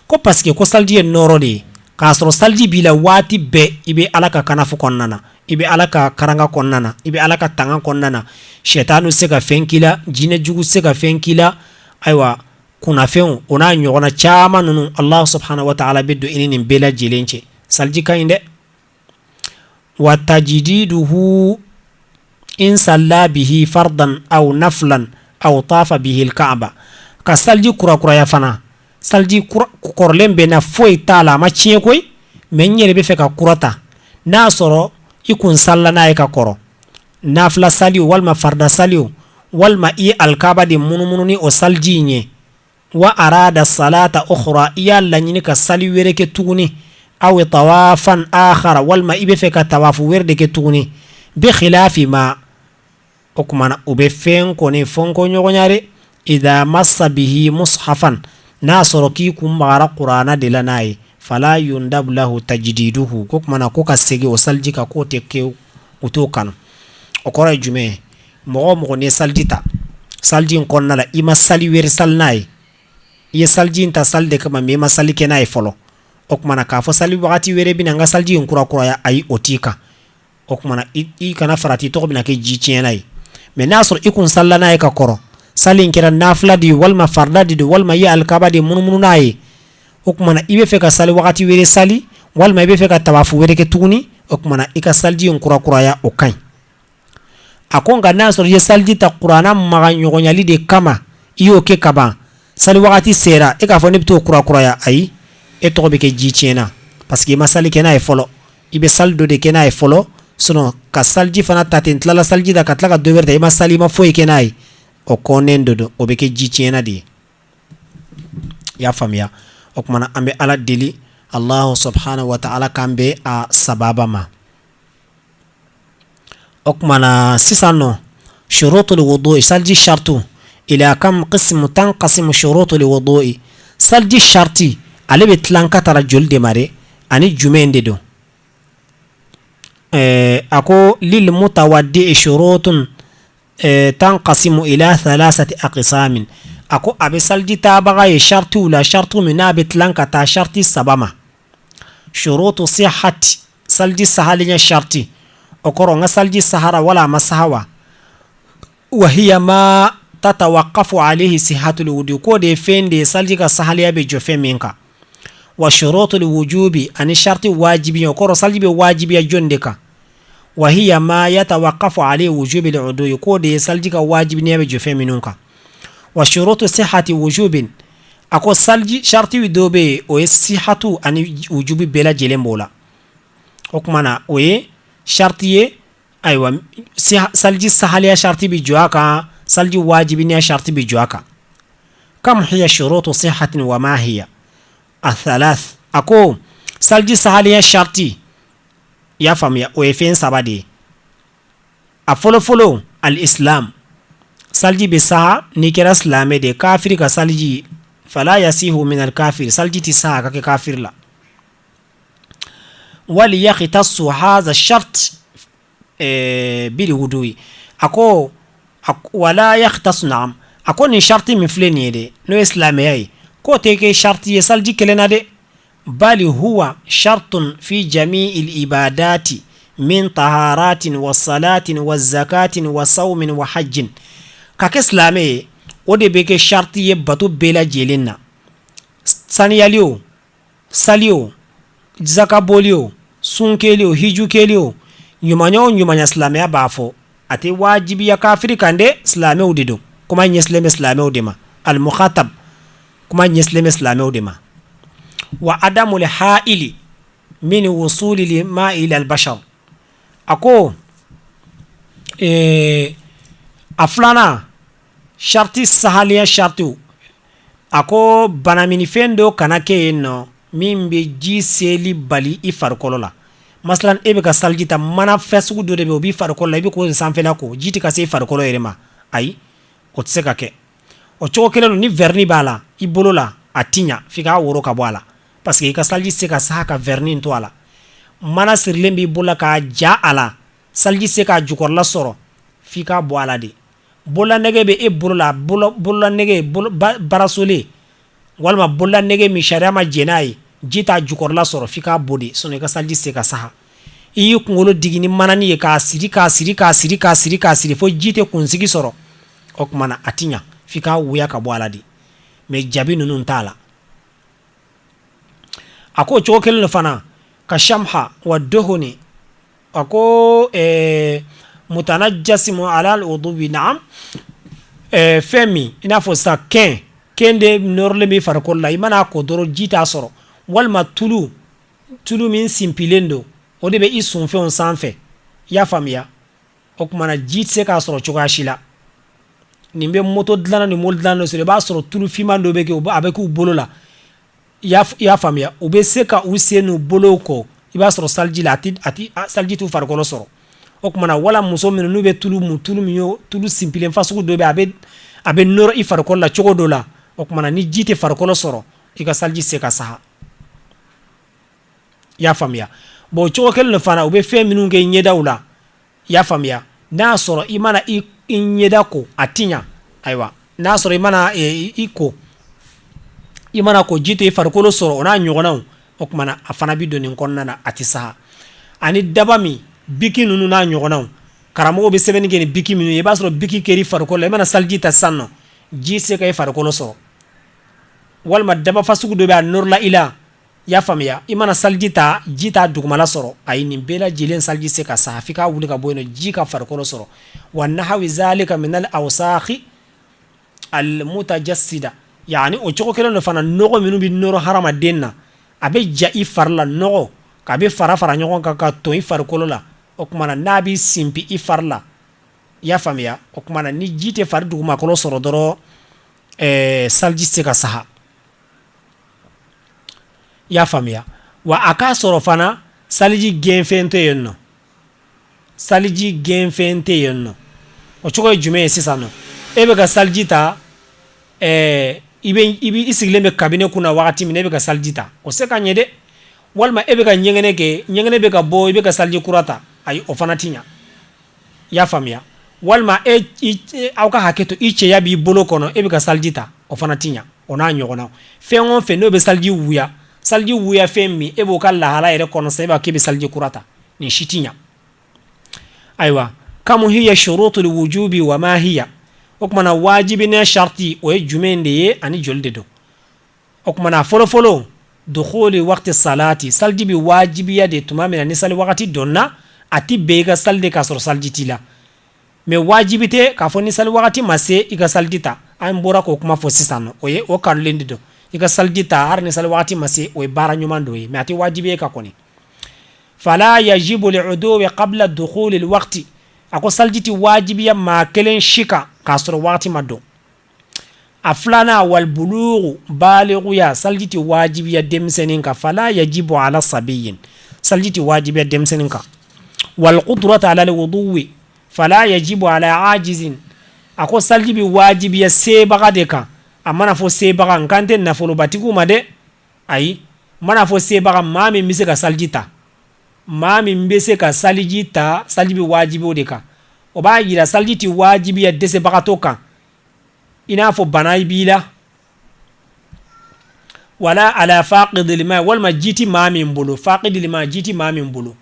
ko parce que ko saliji ye nɔɔrɔ de ye. K'a sɔrɔ saliji b'i la waati bɛɛ, i bɛ Ala ka kanafu kɔnɔna na, i bɛ Ala ka karanga kɔnɔna na, i bɛ Ala ka tanga kɔnɔna na, sɛtanu se ka fɛn k'i la, jinɛ jugu se ka fɛn k'i la, ayiwa kunnafɛnw o n'a ɲɔgɔnna caman ninnu, Allah subhanahu wa ta'ala bɛ don i ni nin bɛɛ lajɛlen cɛ. Saliji ka ɲi dɛ. Wa tajididuhu, In salla bihi fardan aw naflan aw tafa bihi alkaaba, ka saliji kurakuraya fana. Saliji kɔrɔlen bɛ na, foyi t'a la, a ma tiɲɛ koyi, mais n yɛrɛ bɛ fɛ ka kura ta. N'a sɔrɔ i kun salila n'a ye ka kɔrɔ, nafila sali o walima farida sali o, walima i ye alikaba de munumunu ni o saliji in ye, wa arada salata ukhra, i y'a laɲini ka sali wɛrɛ kɛ tuguni, aw tawafan akhara, walima i bɛ fɛ ka tawafu wɛrɛ de kɛ tuguni, bi khilafi ma, o tuma na o bɛ fɛn kɔni fɔnkɔɲɔgɔnya dɛ, idha massa bihi mushafan, n'a sɔrɔ k'i kun magara kuranɛ de la n'a ye, fala yundabu lahu tajdiduhu, ko tuma na ko ka segin o saliji kan, k'o tɛ kɛ, u t'o kanu. O kɔrɔ ye jumɛn ye? Mɔgɔ o mɔgɔ n'i ye saliji ta, saliji in kɔnɔna la i ma sali wɛrɛ sali n'a ye, i ye saliji in ta sali de kama, mais i ma sali kɛ n'a ye fɔlɔ, o tuma na k'a fɔ sali wagati wɛrɛ bɛ na n ka saliji in kurakuraya, ayi, o t'i kan. O tuma na i kana farati, i tɔgɔ bɛna kɛ ji tiɲɛna ye. Mais n'a sɔrɔ i kun salila n'a ye ka kɔrɔ, sali in kɛra nafila de ye walima farida de don, walima i ye alikaba de munumunu n'a ye, o tuma na i bɛ fɛ ka sali wagati wɛrɛ sali, walima i bɛ fɛ ka tawafu wɛrɛ kɛ tuguni, o tuma na i ka saliji in kurakuraya, o ka ɲi. A ko nka n'a sɔrɔ i ye saliji ta kuranɛ maga ɲɔgɔnyali de kama, i y'o kɛ kaban, sali wagati sera, e k'a fɔ ne bɛ t'o kurakuraya, ayi, e tɔgɔ bɛ kɛ ji tiɲɛna, parce que i ma sali kɛ n'a ye fɔlɔ. I bɛ sali dɔ de kɛ n'a ye fɔlɔ, sinon ka saliji fana ta ten, tilala saliji la ka tila ka dɔ wɛrɛ ta, i ma sali, i ma foyi kɛ n'a ye, o kɔnnen de don, o bɛ kɛ ji tiɲɛna de ye. I y'a faamuya? O tuma na an bɛ Ala deli, Alahu subahana wa taala k'an bɛn a sababa ma. O tuma na sisan nɔ, shurutul wudu'i, saliji shartu, ila kam qismu tanqasimu shurutul wudu'i, saliji sharti ale bɛ tilan ka taara joli de ma dɛ, ani jumɛn de don? A ko lil mutawaddi shurutun tanqasimu ila thalathati aqsamin, a ko a bɛ saliji tabaga ye shartiw la, shartu min n'a bɛ tilan ka taa sharti saba ma. Shurutu sihhati, saliji sahalenya sharti, o kɔrɔ n ka saliji sahara wala a ma saha wa, wa hiya ma tatawaqafu alayhi sihhatul wudu, k'o de ye fɛn de ye saliji ka sahaliya bɛ jɔ fɛn min kan. Wa shurutul wujubi, ani sharti wajibiya, o kɔrɔ saliji bɛ wajibiya jɔn de kan? Wa hiya ma yatawaqafu alayhi wujubil wudu, k'o de ye saliji ka wajibiya bɛ jɔ fɛn minnu kan. Wa shurutu sihhati wujubin, a ko saliji sharti dɔ bɛ yen, o ye sihatu ani wujubi bɛɛ lajɛlen b'o la. O tuma na o ye sharti ye, ayiwa, saliji sahaliya sharti bɛ jɔ a kan, saliji wajibiya sharti bɛ jɔ a kan. Kam hiya shurutu sihhatin wa ma hiya athalath, a ko saliji sahaliya sharti, i y'a faamuya, o ye fɛn saba de ye. A fɔlɔfɔlɔ, al-islam, saliji bɛ saha n'i kɛra silamɛ de ye. Kafiri ka saliji, fala yasihu min al-kafir, saliji tɛ saha ka kɛ kafiri la. Wali yakhtassu hadha shart bil wudu'i, a ko wala yakhtassu, na'am, a ko nin sharti min filɛ nin ye dɛ, n'o ye silamɛya ye, k'o tɛ kɛ sharti ye saliji kelen na dɛ, bali huwa shartun fi jami'il ibadati min taharatin wa salatin wa zakatin wa sawmin wa hajjin. Ka kɛ silamɛ ye, o de bɛ kɛ sharti ye bato bɛɛ lajɛlen na, saniyali o, sali o, zakaboli o, sunkeli o, hijukeli o, ɲumanya o ɲumanya, silamɛya b'a fɔ, a tɛ wajibiya kafiri kan dɛ, silamɛw de don. Kuma ɲɛsilen bɛ silamɛw de ma, al-mukhatab, kuma ɲɛsilen bɛ silamɛw de ma. Wa adamul ha'ili min wusuli ma'i ila al-bashar, a ko a filanan sharti sahaliya shartiw, a ko banaminifɛn dɔ kana kɛ yen nɔ min bɛ ji seli bali i farikolo la. Masalan, e bɛ ka saliji ta, mana fɛn sugu dɔ de bɛ, o b'i farikolo la, i bɛ k'o sanfɛla ko, ji tɛ ka se i farikolo yɛrɛ ma, ayi, o tɛ se ka kɛ. O cogo kelen don, ni vernis b'a la i bolo la, a ti ɲa, f'i k'a woro ka bɔ a la, parce que i ka saliji tɛ se ka saha ka vernis to a la. Mana sirilen b'i bolo la k'a ja a la, saliji tɛ se k'a jukɔrɔla sɔrɔ, f'i k'a bɔ a la de. Bololanɛgɛ bɛ e bolo la, bololanɛgɛ bracelet walima bololanɛgɛ min sariya ma jɛn n'a ye, ji t'a jukɔrɔla sɔrɔ, f'i k'a bɔ de, sinon i ka saliji tɛ se ka saha. I y'i kunkolo digi ni manani ye k'a siri, k'a siri, k'a siri, k'a siri, k'a siri fo ji tɛ kunsigi sɔrɔ, o tuma na a ti ɲa, f'i k'a wuya ka bɔ a la de. Mais jabi ninnu t'a la. A ko o cogo kelen don fana ka shamha wa dohoni, a ko mutanajjasimu ala al-uduwi. Naam, fɛn min i n'a fɔ sa kɛn kɛn de nɔrɔlen b'i farikolo la, i mana ko dɔrɔn ji t'a sɔrɔ, walima tulu tulu min sinpilen don, o de bɛ i sunfɛnw sanfɛ. I y'a faamuya? O tuma na ji tɛ se k'a sɔrɔ cogoya si la. Nin bɛ moto dilanna ni mobili dilanna sɔrɔ, i b'a sɔrɔ tulu finman dɔ bɛ kɛ, a bɛ k'u bolo la. I y'a faamuya? U bɛ se ka u sen n'u bolow ko, i b'a sɔrɔ saliji la, a tɛ saliji t'u farikolo sɔrɔ. O tuma na, wala muso minnu n'u bɛ tulu mun, tulu min ye tulu sinpilen fasugu dɔ bɛ, a bɛ nɔrɔ i farikolo la cogo dɔ la. O tuma na, ni ji tɛ farikolo sɔrɔ, i ka saliji se ka saha. I y'a faamuya? Bon, o cogo kelen de fana, u bɛ fɛn minnu kɛ ɲɛdaw la. I y'a faamuya? N'a y'a sɔrɔ i mana i ɲɛda ko, a ti ɲa. Ayiwa, n'a sɔrɔ i mana i ko, i mana ko, ji tɛ i farikolo sɔrɔ, o n'a ɲɔgɔnnaw. O tuma na, a fana bɛ don nin kɔnɔna na, a tɛ saha. Ani daba min, biki ninnu n'a ɲɔgɔnnaw, karamɔgɔw bɛ sɛbɛnni kɛ ni biki minnu ye, i b'a sɔrɔ biki kɛr'i farikolo la, i mana saliji ta sisan nɔ, ji tɛ se ka i farikolo sɔrɔ. Walima daba fasugu dɔ bɛ, a nɔrɔla i la. I y'a faamuya? I mana saliji ta, ji t'a dugumala sɔrɔ. Ayi, nin bɛɛ lajɛlen saliji se ka sa, f'i k'a wuli ka bɔ yen nɔ, ji ka farikolo sɔrɔ. Wa nahawi zalika minal awsakhi al mutajassida, yani o cogo kelen de fana, nɔgɔ minnu bɛ nɔrɔ hadamaden na, a bɛ ja i fari la, nɔgɔ k'a bɛ fara fara ɲɔgɔn kan ka ton i farikolo la. O tuma na, n'a bɛ sinpi i fari la, i y'a faamuya? O tuma na, ni ji tɛ fari dugumakolo sɔrɔ dɔrɔn, saliji tɛ se ka saha. I y'a faamuya? Wa a k'a sɔrɔ fana saliji gɛnfɛn tɛ yen nɔ, saliji gɛnfɛn tɛ yen nɔ. O cogo ye jumɛn ye sisan nɔ? E bɛ ka saliji ta, i bɛ i sigilen bɛ kabine kunna wagati min na, e bɛ ka saliji ta, o se ka ɲɛ dɛ. Walima e bɛ ka ɲɛgɛnɛ kɛ, ɲɛgɛnɛ bɛ ka bɔ, i bɛ ka saliji kura ta, ayi, o fana tɛ ɲa. I y'a faamuya? Walima e, aw ka hakɛ to, i cɛya b'i bolo kɔnɔ, e bɛ ka saliji ta, o fana tɛ ɲa. O n'a ɲɔgɔnna, fɛn o fɛn n'o bɛ saliji wuya, saliji wuya fɛn min, e b'o ka lahala yɛrɛ kɔnɔ sisan, e b'a k'e bɛ saliji kura ta, nin si tɛ ɲa. Ayiwa, kamu hiya shurutul wujubi wa ma hiya? O tuma na, wajibinɛ sharti, o ye jumɛn de ye ani joli de don? O tuma na, fɔlɔfɔlɔ, dukhuli waqti salati. Saliji bɛ wajibiya de tuma min na ni sali wagati donna. A tɛ bɛn i ka sali de k'a sɔrɔ saliji t'i la, mais wajibi tɛ k'a fɔ ni sali wagati ma se, i ka saliji ta. An bɔra k'o kuma fɔ sisan nɔ, o ye o kanulen de don, i ka saliji ta hali ni sali wagati ma se, o ye baara ɲuman dɔ ye, mais a tɛ wajibi ye ka kɔni. Fala yajibu liuduwi qabla dukhuli alwaqti. A ko saliji tɛ wajibiya maa kelen si kan k'a sɔrɔ wagati ma don. A filanan, walbulugu, baliguya. Saliji tɛ wajibiya denmisɛnnin kan. Fala yajibu ala sabiyin, saliji tɛ wajibiya denmisɛnnin kan. Walqudrata ala alwuduwi, fala yajibu ala ajizin. A ko saliji bɛ wajibiya sebaga de kan. A mana fɔ sebaga, n kan tɛ nafolobatigiw ma dɛ, ayi. Mana fɔ sebaga, maa min bɛ se ka saliji ta, maa min bɛ se ka saliji ta, saliji bɛ wajibi o de kan. O b'a yira saliji tɛ wajibiya dɛsɛbagatɔ kan, i n'a fɔ bana b'i la, wala ala faqidil ma, walima ji tɛ maa min bolo, faqidil ma, ji tɛ maa min bolo.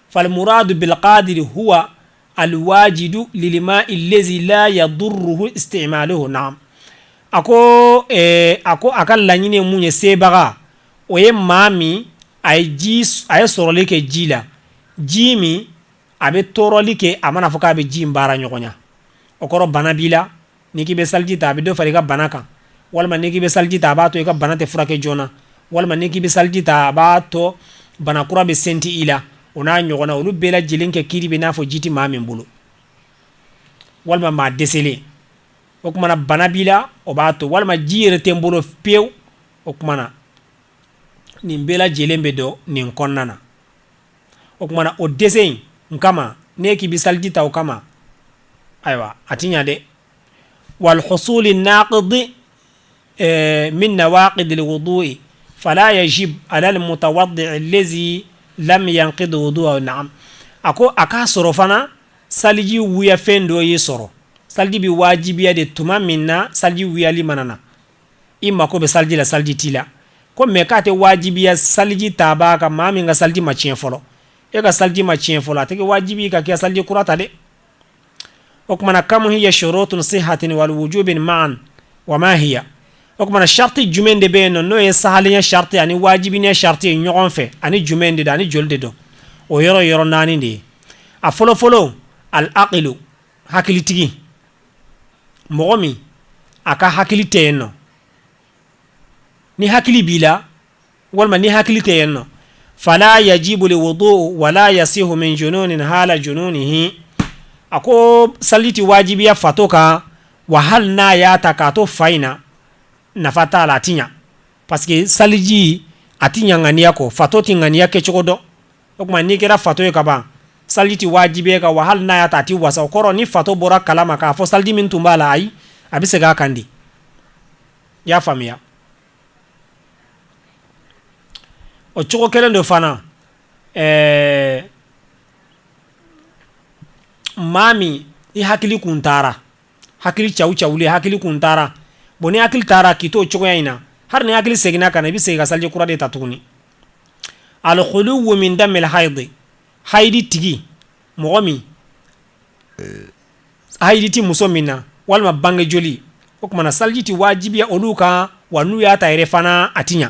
Falmuradu bilqadiri huwa alwajidu lilma'i allazi la yadurruhu isti'maluhu. Naam, a ko a ka laɲini ye mun ye? Sebaga, o ye maa min a ye ji, a ye sɔrɔli kɛ ji la, ji min a bɛ tɔɔrɔli kɛ a mana fɔ k'a bɛ ji in baara ɲɔgɔn. O kɔrɔ, bana b'i la, n'i k'i bɛ saliji ta, a bɛ dɔ fara i ka bana kan, walima n'i k'i bɛ saliji ta, a b'a to i ka bana tɛ furakɛ joona, walima n'i k'i bɛ saliji ta, a b'a to bana kura bɛ senti i la, o n'a ɲɔgɔnna. Olu bɛɛ lajɛlen kɛ kiri bɛ n'a fɔ ji tɛ maa min bolo, walima maa dɛsɛlen. O tuma na, bana b'i la, o b'a to, walima ji yɛrɛ tɛ n bolo pewu. O tuma na, nin bɛɛ lajɛlen bɛ don nin kɔnɔna na. O tuma na, o dɛsɛ in kama, n'e k'i bɛ saliji ta o kama, ayiwa, a tɛ ɲa dɛ. Walhusuli naqidi min nawaqid alwudu'i, fala yajib ala almutawaddi allazi lam yanqid wudu'ahu. Na'am, a ko a k'a sɔrɔ fana saliji wuya fɛn dɔ y'i sɔrɔ. Saliji bɛ wajibiya de tuma min na saliji wuyali mana na, i mako bɛ saliji la, saliji t'i la ko, mais k'a tɛ wajibiya saliji tabaa kan, maa min ka saliji ma tiɲɛ fɔlɔ. E ka saliji ma tiɲɛ fɔlɔ, a tɛ kɛ wajibi ka kɛ saliji kura ta dɛ. O tuma na, kam hiya shurutun sihatin wal wujubin ma'an wa ma hiya? O tuma na, sharti jumɛn de bɛ yen nɔ, n'o ye sahalenya sharti ani wajibiya sharti ye ɲɔgɔn fɛ, ani jumɛn de don, ani joli de don? O yɔrɔ 4 de ye. A fɔlɔfɔlɔ, Al aqilu, hakilitigi, mɔgɔ min a ka hakili tɛ yen nɔ, ni hakili b'i la walima ni hakili tɛ yen nɔ, fala yajibu lwudu wala yasihu min jununin hala jununihi. A ko saliji tɛ wajibiya fatɔ kan, wa hali n'a y'a ta k'a to fa in na, nafa t'a la, a tɛ ɲa, parce que saliji a tɛ ɲa ŋaniya kɔ. Fatɔ tɛ ŋaniya kɛcogo dɔn. O tuma n'i kɛra fatɔ ye ka ban, saliji tɛ wajibiya i kan, wa hali n'a y'a ta, a tɛ wasa. O kɔrɔ, ni fatɔ bɔra kalama k'a fɔ saliji min tun b'a la, ayi, a bɛ segin a kan de. I y'a faamuya? O cogo kelen don fana, ɛɛ maa min i hakili kun taara, hakili caw cawlen, hakili kun taara, bon, ni hakili taara k'i to o cogoya in na, hali ni hakili seginna ka na, i bɛ segin ka saliji kura de ta tuguni. Alkhuluwu min damil haidi, haidi tigi, mɔgɔ min haidi ti muso min na walima bange joli, o tuma na saliji ti wajibiya olu kan, wa n'u y'a ta yɛrɛ fana, a ti ɲa.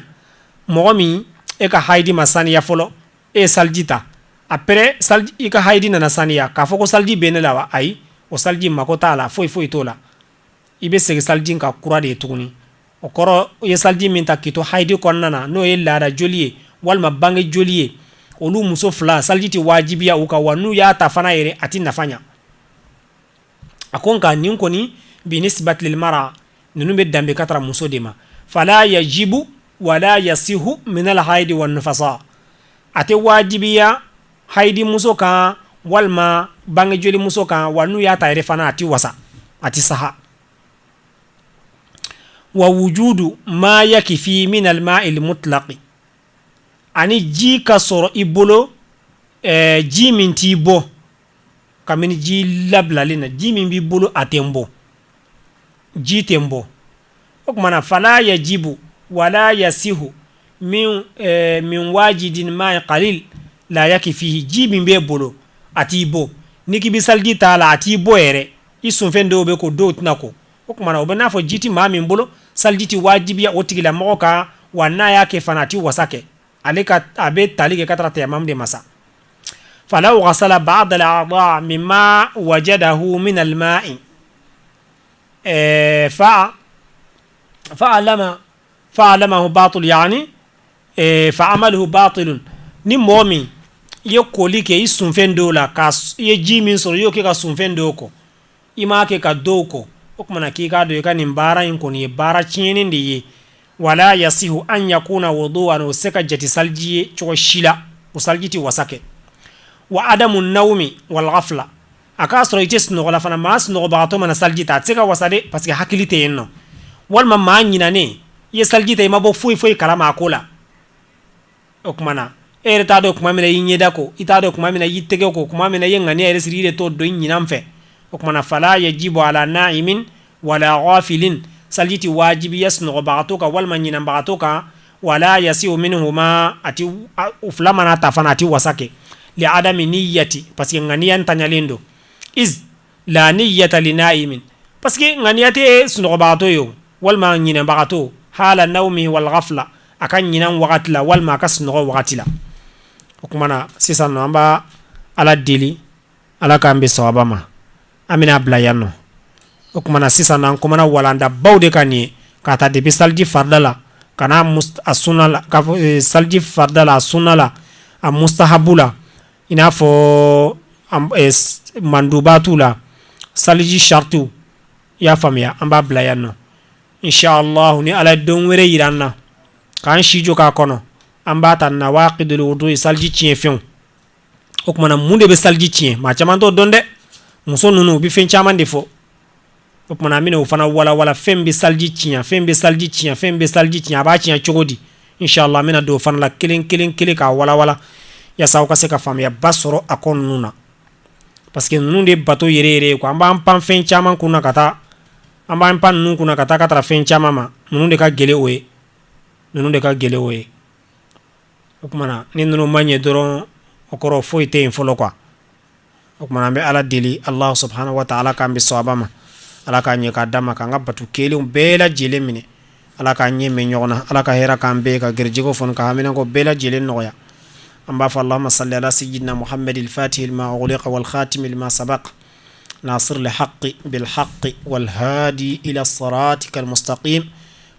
Mɔgɔ min e ka haidi ma saniya fɔlɔ, e ye saliji ta, après saliji, i ka haidi nana saniya, k'a fɔ ko saliji bɛ ne la wa? Ayi, o saliji mako t'a la, foyi foyi t'o la. I bɛ segin saliji kan kura de ye tuguni. O kɔrɔ, i ye saliji min ta k'i to haidi kɔnɔna na, n'o ye laada joli ye walima bange joli ye, olu muso fila, saliji tɛ wajibiya u kan, wa n'u y'a ta fana yɛrɛ, a tɛ nafa ɲa. A ko nka nin kɔni, binisbati lil mara, ninnu bɛ danbe ka taara muso de ma. Fala yajibu wala yasihu min al haidi wa nufasa, a tɛ wajibiya haidi muso kan walima bange joli muso kan, wa n'u y'a ta yɛrɛ fana, a tɛ wasa, a tɛ saha. Wa wujudu ma yakfi min al ma'i al mutlaqi, ani ji ka sɔrɔ i bolo, ji min t'i bɔ kabini ji labilalen na, ji min b'i bolo, a tɛ n bɔ, ji tɛ n bɔ. O tuma na, fala yajibu wala yasihu min wajidin ma'i qalil la yakfihi. Ji min b'e bolo, a t'i bɔ, n'i k'i bɛ saliji t'a la, a t'i bɔ yɛrɛ, i sunfɛn dɔw bɛ ko, dɔw tɛna ko. O tuma na, o bɛ n'a fɔ ji tɛ maa min bolo, saliji tɛ wajibiya o tigilamɔgɔ kan, wa n'a y'a kɛ fana, a tɛ wasa kɛ ale ka, a bɛ tali kɛ ka taara tayamam de ma sa. Falaw ghasala ba'd al-a'dha mimma wajadahu min al-ma'i fa fa'alama fa'alamahu batil, yani fa'amaluhu batilun. Ni mɔgɔ min i ye koli kɛ i sunfɛn dɔw la, ka i ye ji min sɔrɔ, i y'o kɛ ka sunfɛn dɔw ko, i m'a kɛ ka dɔw ko, o tuma na k'i k'a dɔn i ka nin baara in kɔni ye baara tiɲɛnen de ye. Wala yasihu an yakuna wudu'an, o se ka jate saliji ye cogo si la, o saliji tɛ wasa kɛ. Wa adamu nawmi wal ghafla, a k'a sɔrɔ i tɛ sunɔgɔ la fana. Maa sunɔgɔbagatɔ mana saliji ta, a tɛ se ka wasa dɛ, parce que hakili tɛ yen nɔ. Walima maa ɲinanen, i ye saliji ta, i ma bɔ foyi foyi kalama a ko la. O tuma na, e yɛrɛ t'a dɔn tuma min na i ɲɛda ko, i t'a dɔn tuma min na i tɛgɛ ko, tuma min na i ye ŋaniya yɛrɛ siri, i yɛrɛ t'o dɔn i ɲinan fɛ. O tuma na, fala yajibu ala na'imin wala ghafilin, saliji tɛ wajibiya sunɔgɔbagatɔ kan walima ɲinanbagatɔ kan. Wala yasihu minhuma, a ti u fila mana ta fana, a ti wasa kɛ, li adami niyyati, parce que ŋaniya ntanyalen don. Iz la niyyata li na'imin, parce que ŋaniya tɛ sunɔgɔbagatɔ ye walima ɲinɛbagatɔ, hala nawmi wal ghafla, a ka ɲinan wagati la walima a ka sunɔgɔ wagati la. O tuma na sisan nɔ, an b'a Ala deli, Ala k'an bɛn sawaba ma. An bɛna bila yan nɔ. O tuma na sisan, an kumana walandabaw de kan nin ye, ka taa depuis saliji farida la ka na a sunna la, ka saliji farida la, a sunna la, a mustahabu la, i n'a fɔ mandubatu la, saliji shartu. I y'a faamuya? An b'a bila yan nɔ. Inshallah, ni Ala ye don wɛrɛ yira an na, k'an si jɔ k'a kɔnɔ, an b'a ta nawaqidul wudu, saliji tiɲɛ fɛnw. O tuma na, mun de bɛ saliji tiɲɛ? Maa caman t'o dɔn dɛ. Muso ninnu, u bɛ fɛn caman de fɔ. O tuma na, an bɛna o fana walawala, fɛn bɛ saliji tiɲɛ, fɛn bɛ saliji tiɲɛ, fɛn bɛ saliji tiɲɛ, a b'a tiɲɛ cogo di? Inshallah, an bɛna don o fana la kelen kelen kelen k'a walawala, yaasa aw ka se ka faamuyaba sɔrɔ a ko ninnu na, parce que ninnu de bato yɛrɛ yɛrɛ ye quoi. An b'an pan fɛn caman kunna ka taa, an b'an pan ninnu kunna ka taa ka taara fɛn caman ma. Ninnu de ka gɛlɛn o ye, ninnu de ka gɛlɛn o ye. O tuma na, ni ninnu ma ɲɛ dɔrɔn, o kɔrɔ foyi tɛ yen fɔlɔ quoi. O tuma, an bɛ Ala deli, Allah subhanahu wa ta'ala k'an bɛn sawaba ma. Ala k'a ɲɛ k'a d'an ma, k'an ka bato kelenw bɛɛ lajɛlen minɛ. Ala k'an ɲɛ mɛn ɲɔgɔn na. Ala ka hɛrɛ k'an bɛɛ, ka garijɛgɛw foni, ka haminanko bɛɛ lajɛlen nɔgɔya. An b'a fɔ: Allahumma salli ala sayyidina Muhammadil fatihi lima ughliqa wal khatimi lima sabaq. ناصر الحق بالحق والهادي إلى صراطك المستقيم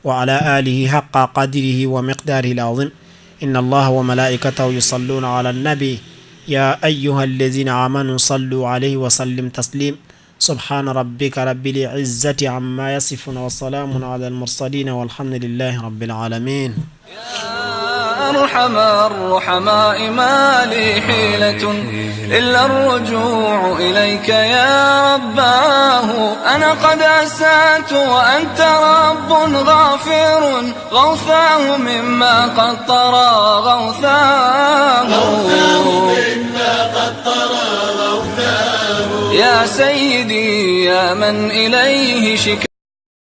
وعلى آله حق قدره ومقداره العظيم. إن الله وملائكته يصلون على النبي يا أيها الذين آمنوا صلوا عليه وسلم تسليم. سبحان ربك رب العزة عما يصفون وسلام على المرسلين والحمد لله رب العالمين. يا أرحم الرحماء ما لي حيلة إلا الرجوع إليك يا رباه. أنا قد أسأت وأنت رب غافر، غوثاه مما قد طرى، غوثاه يا سيدي يا من إليه شكاية.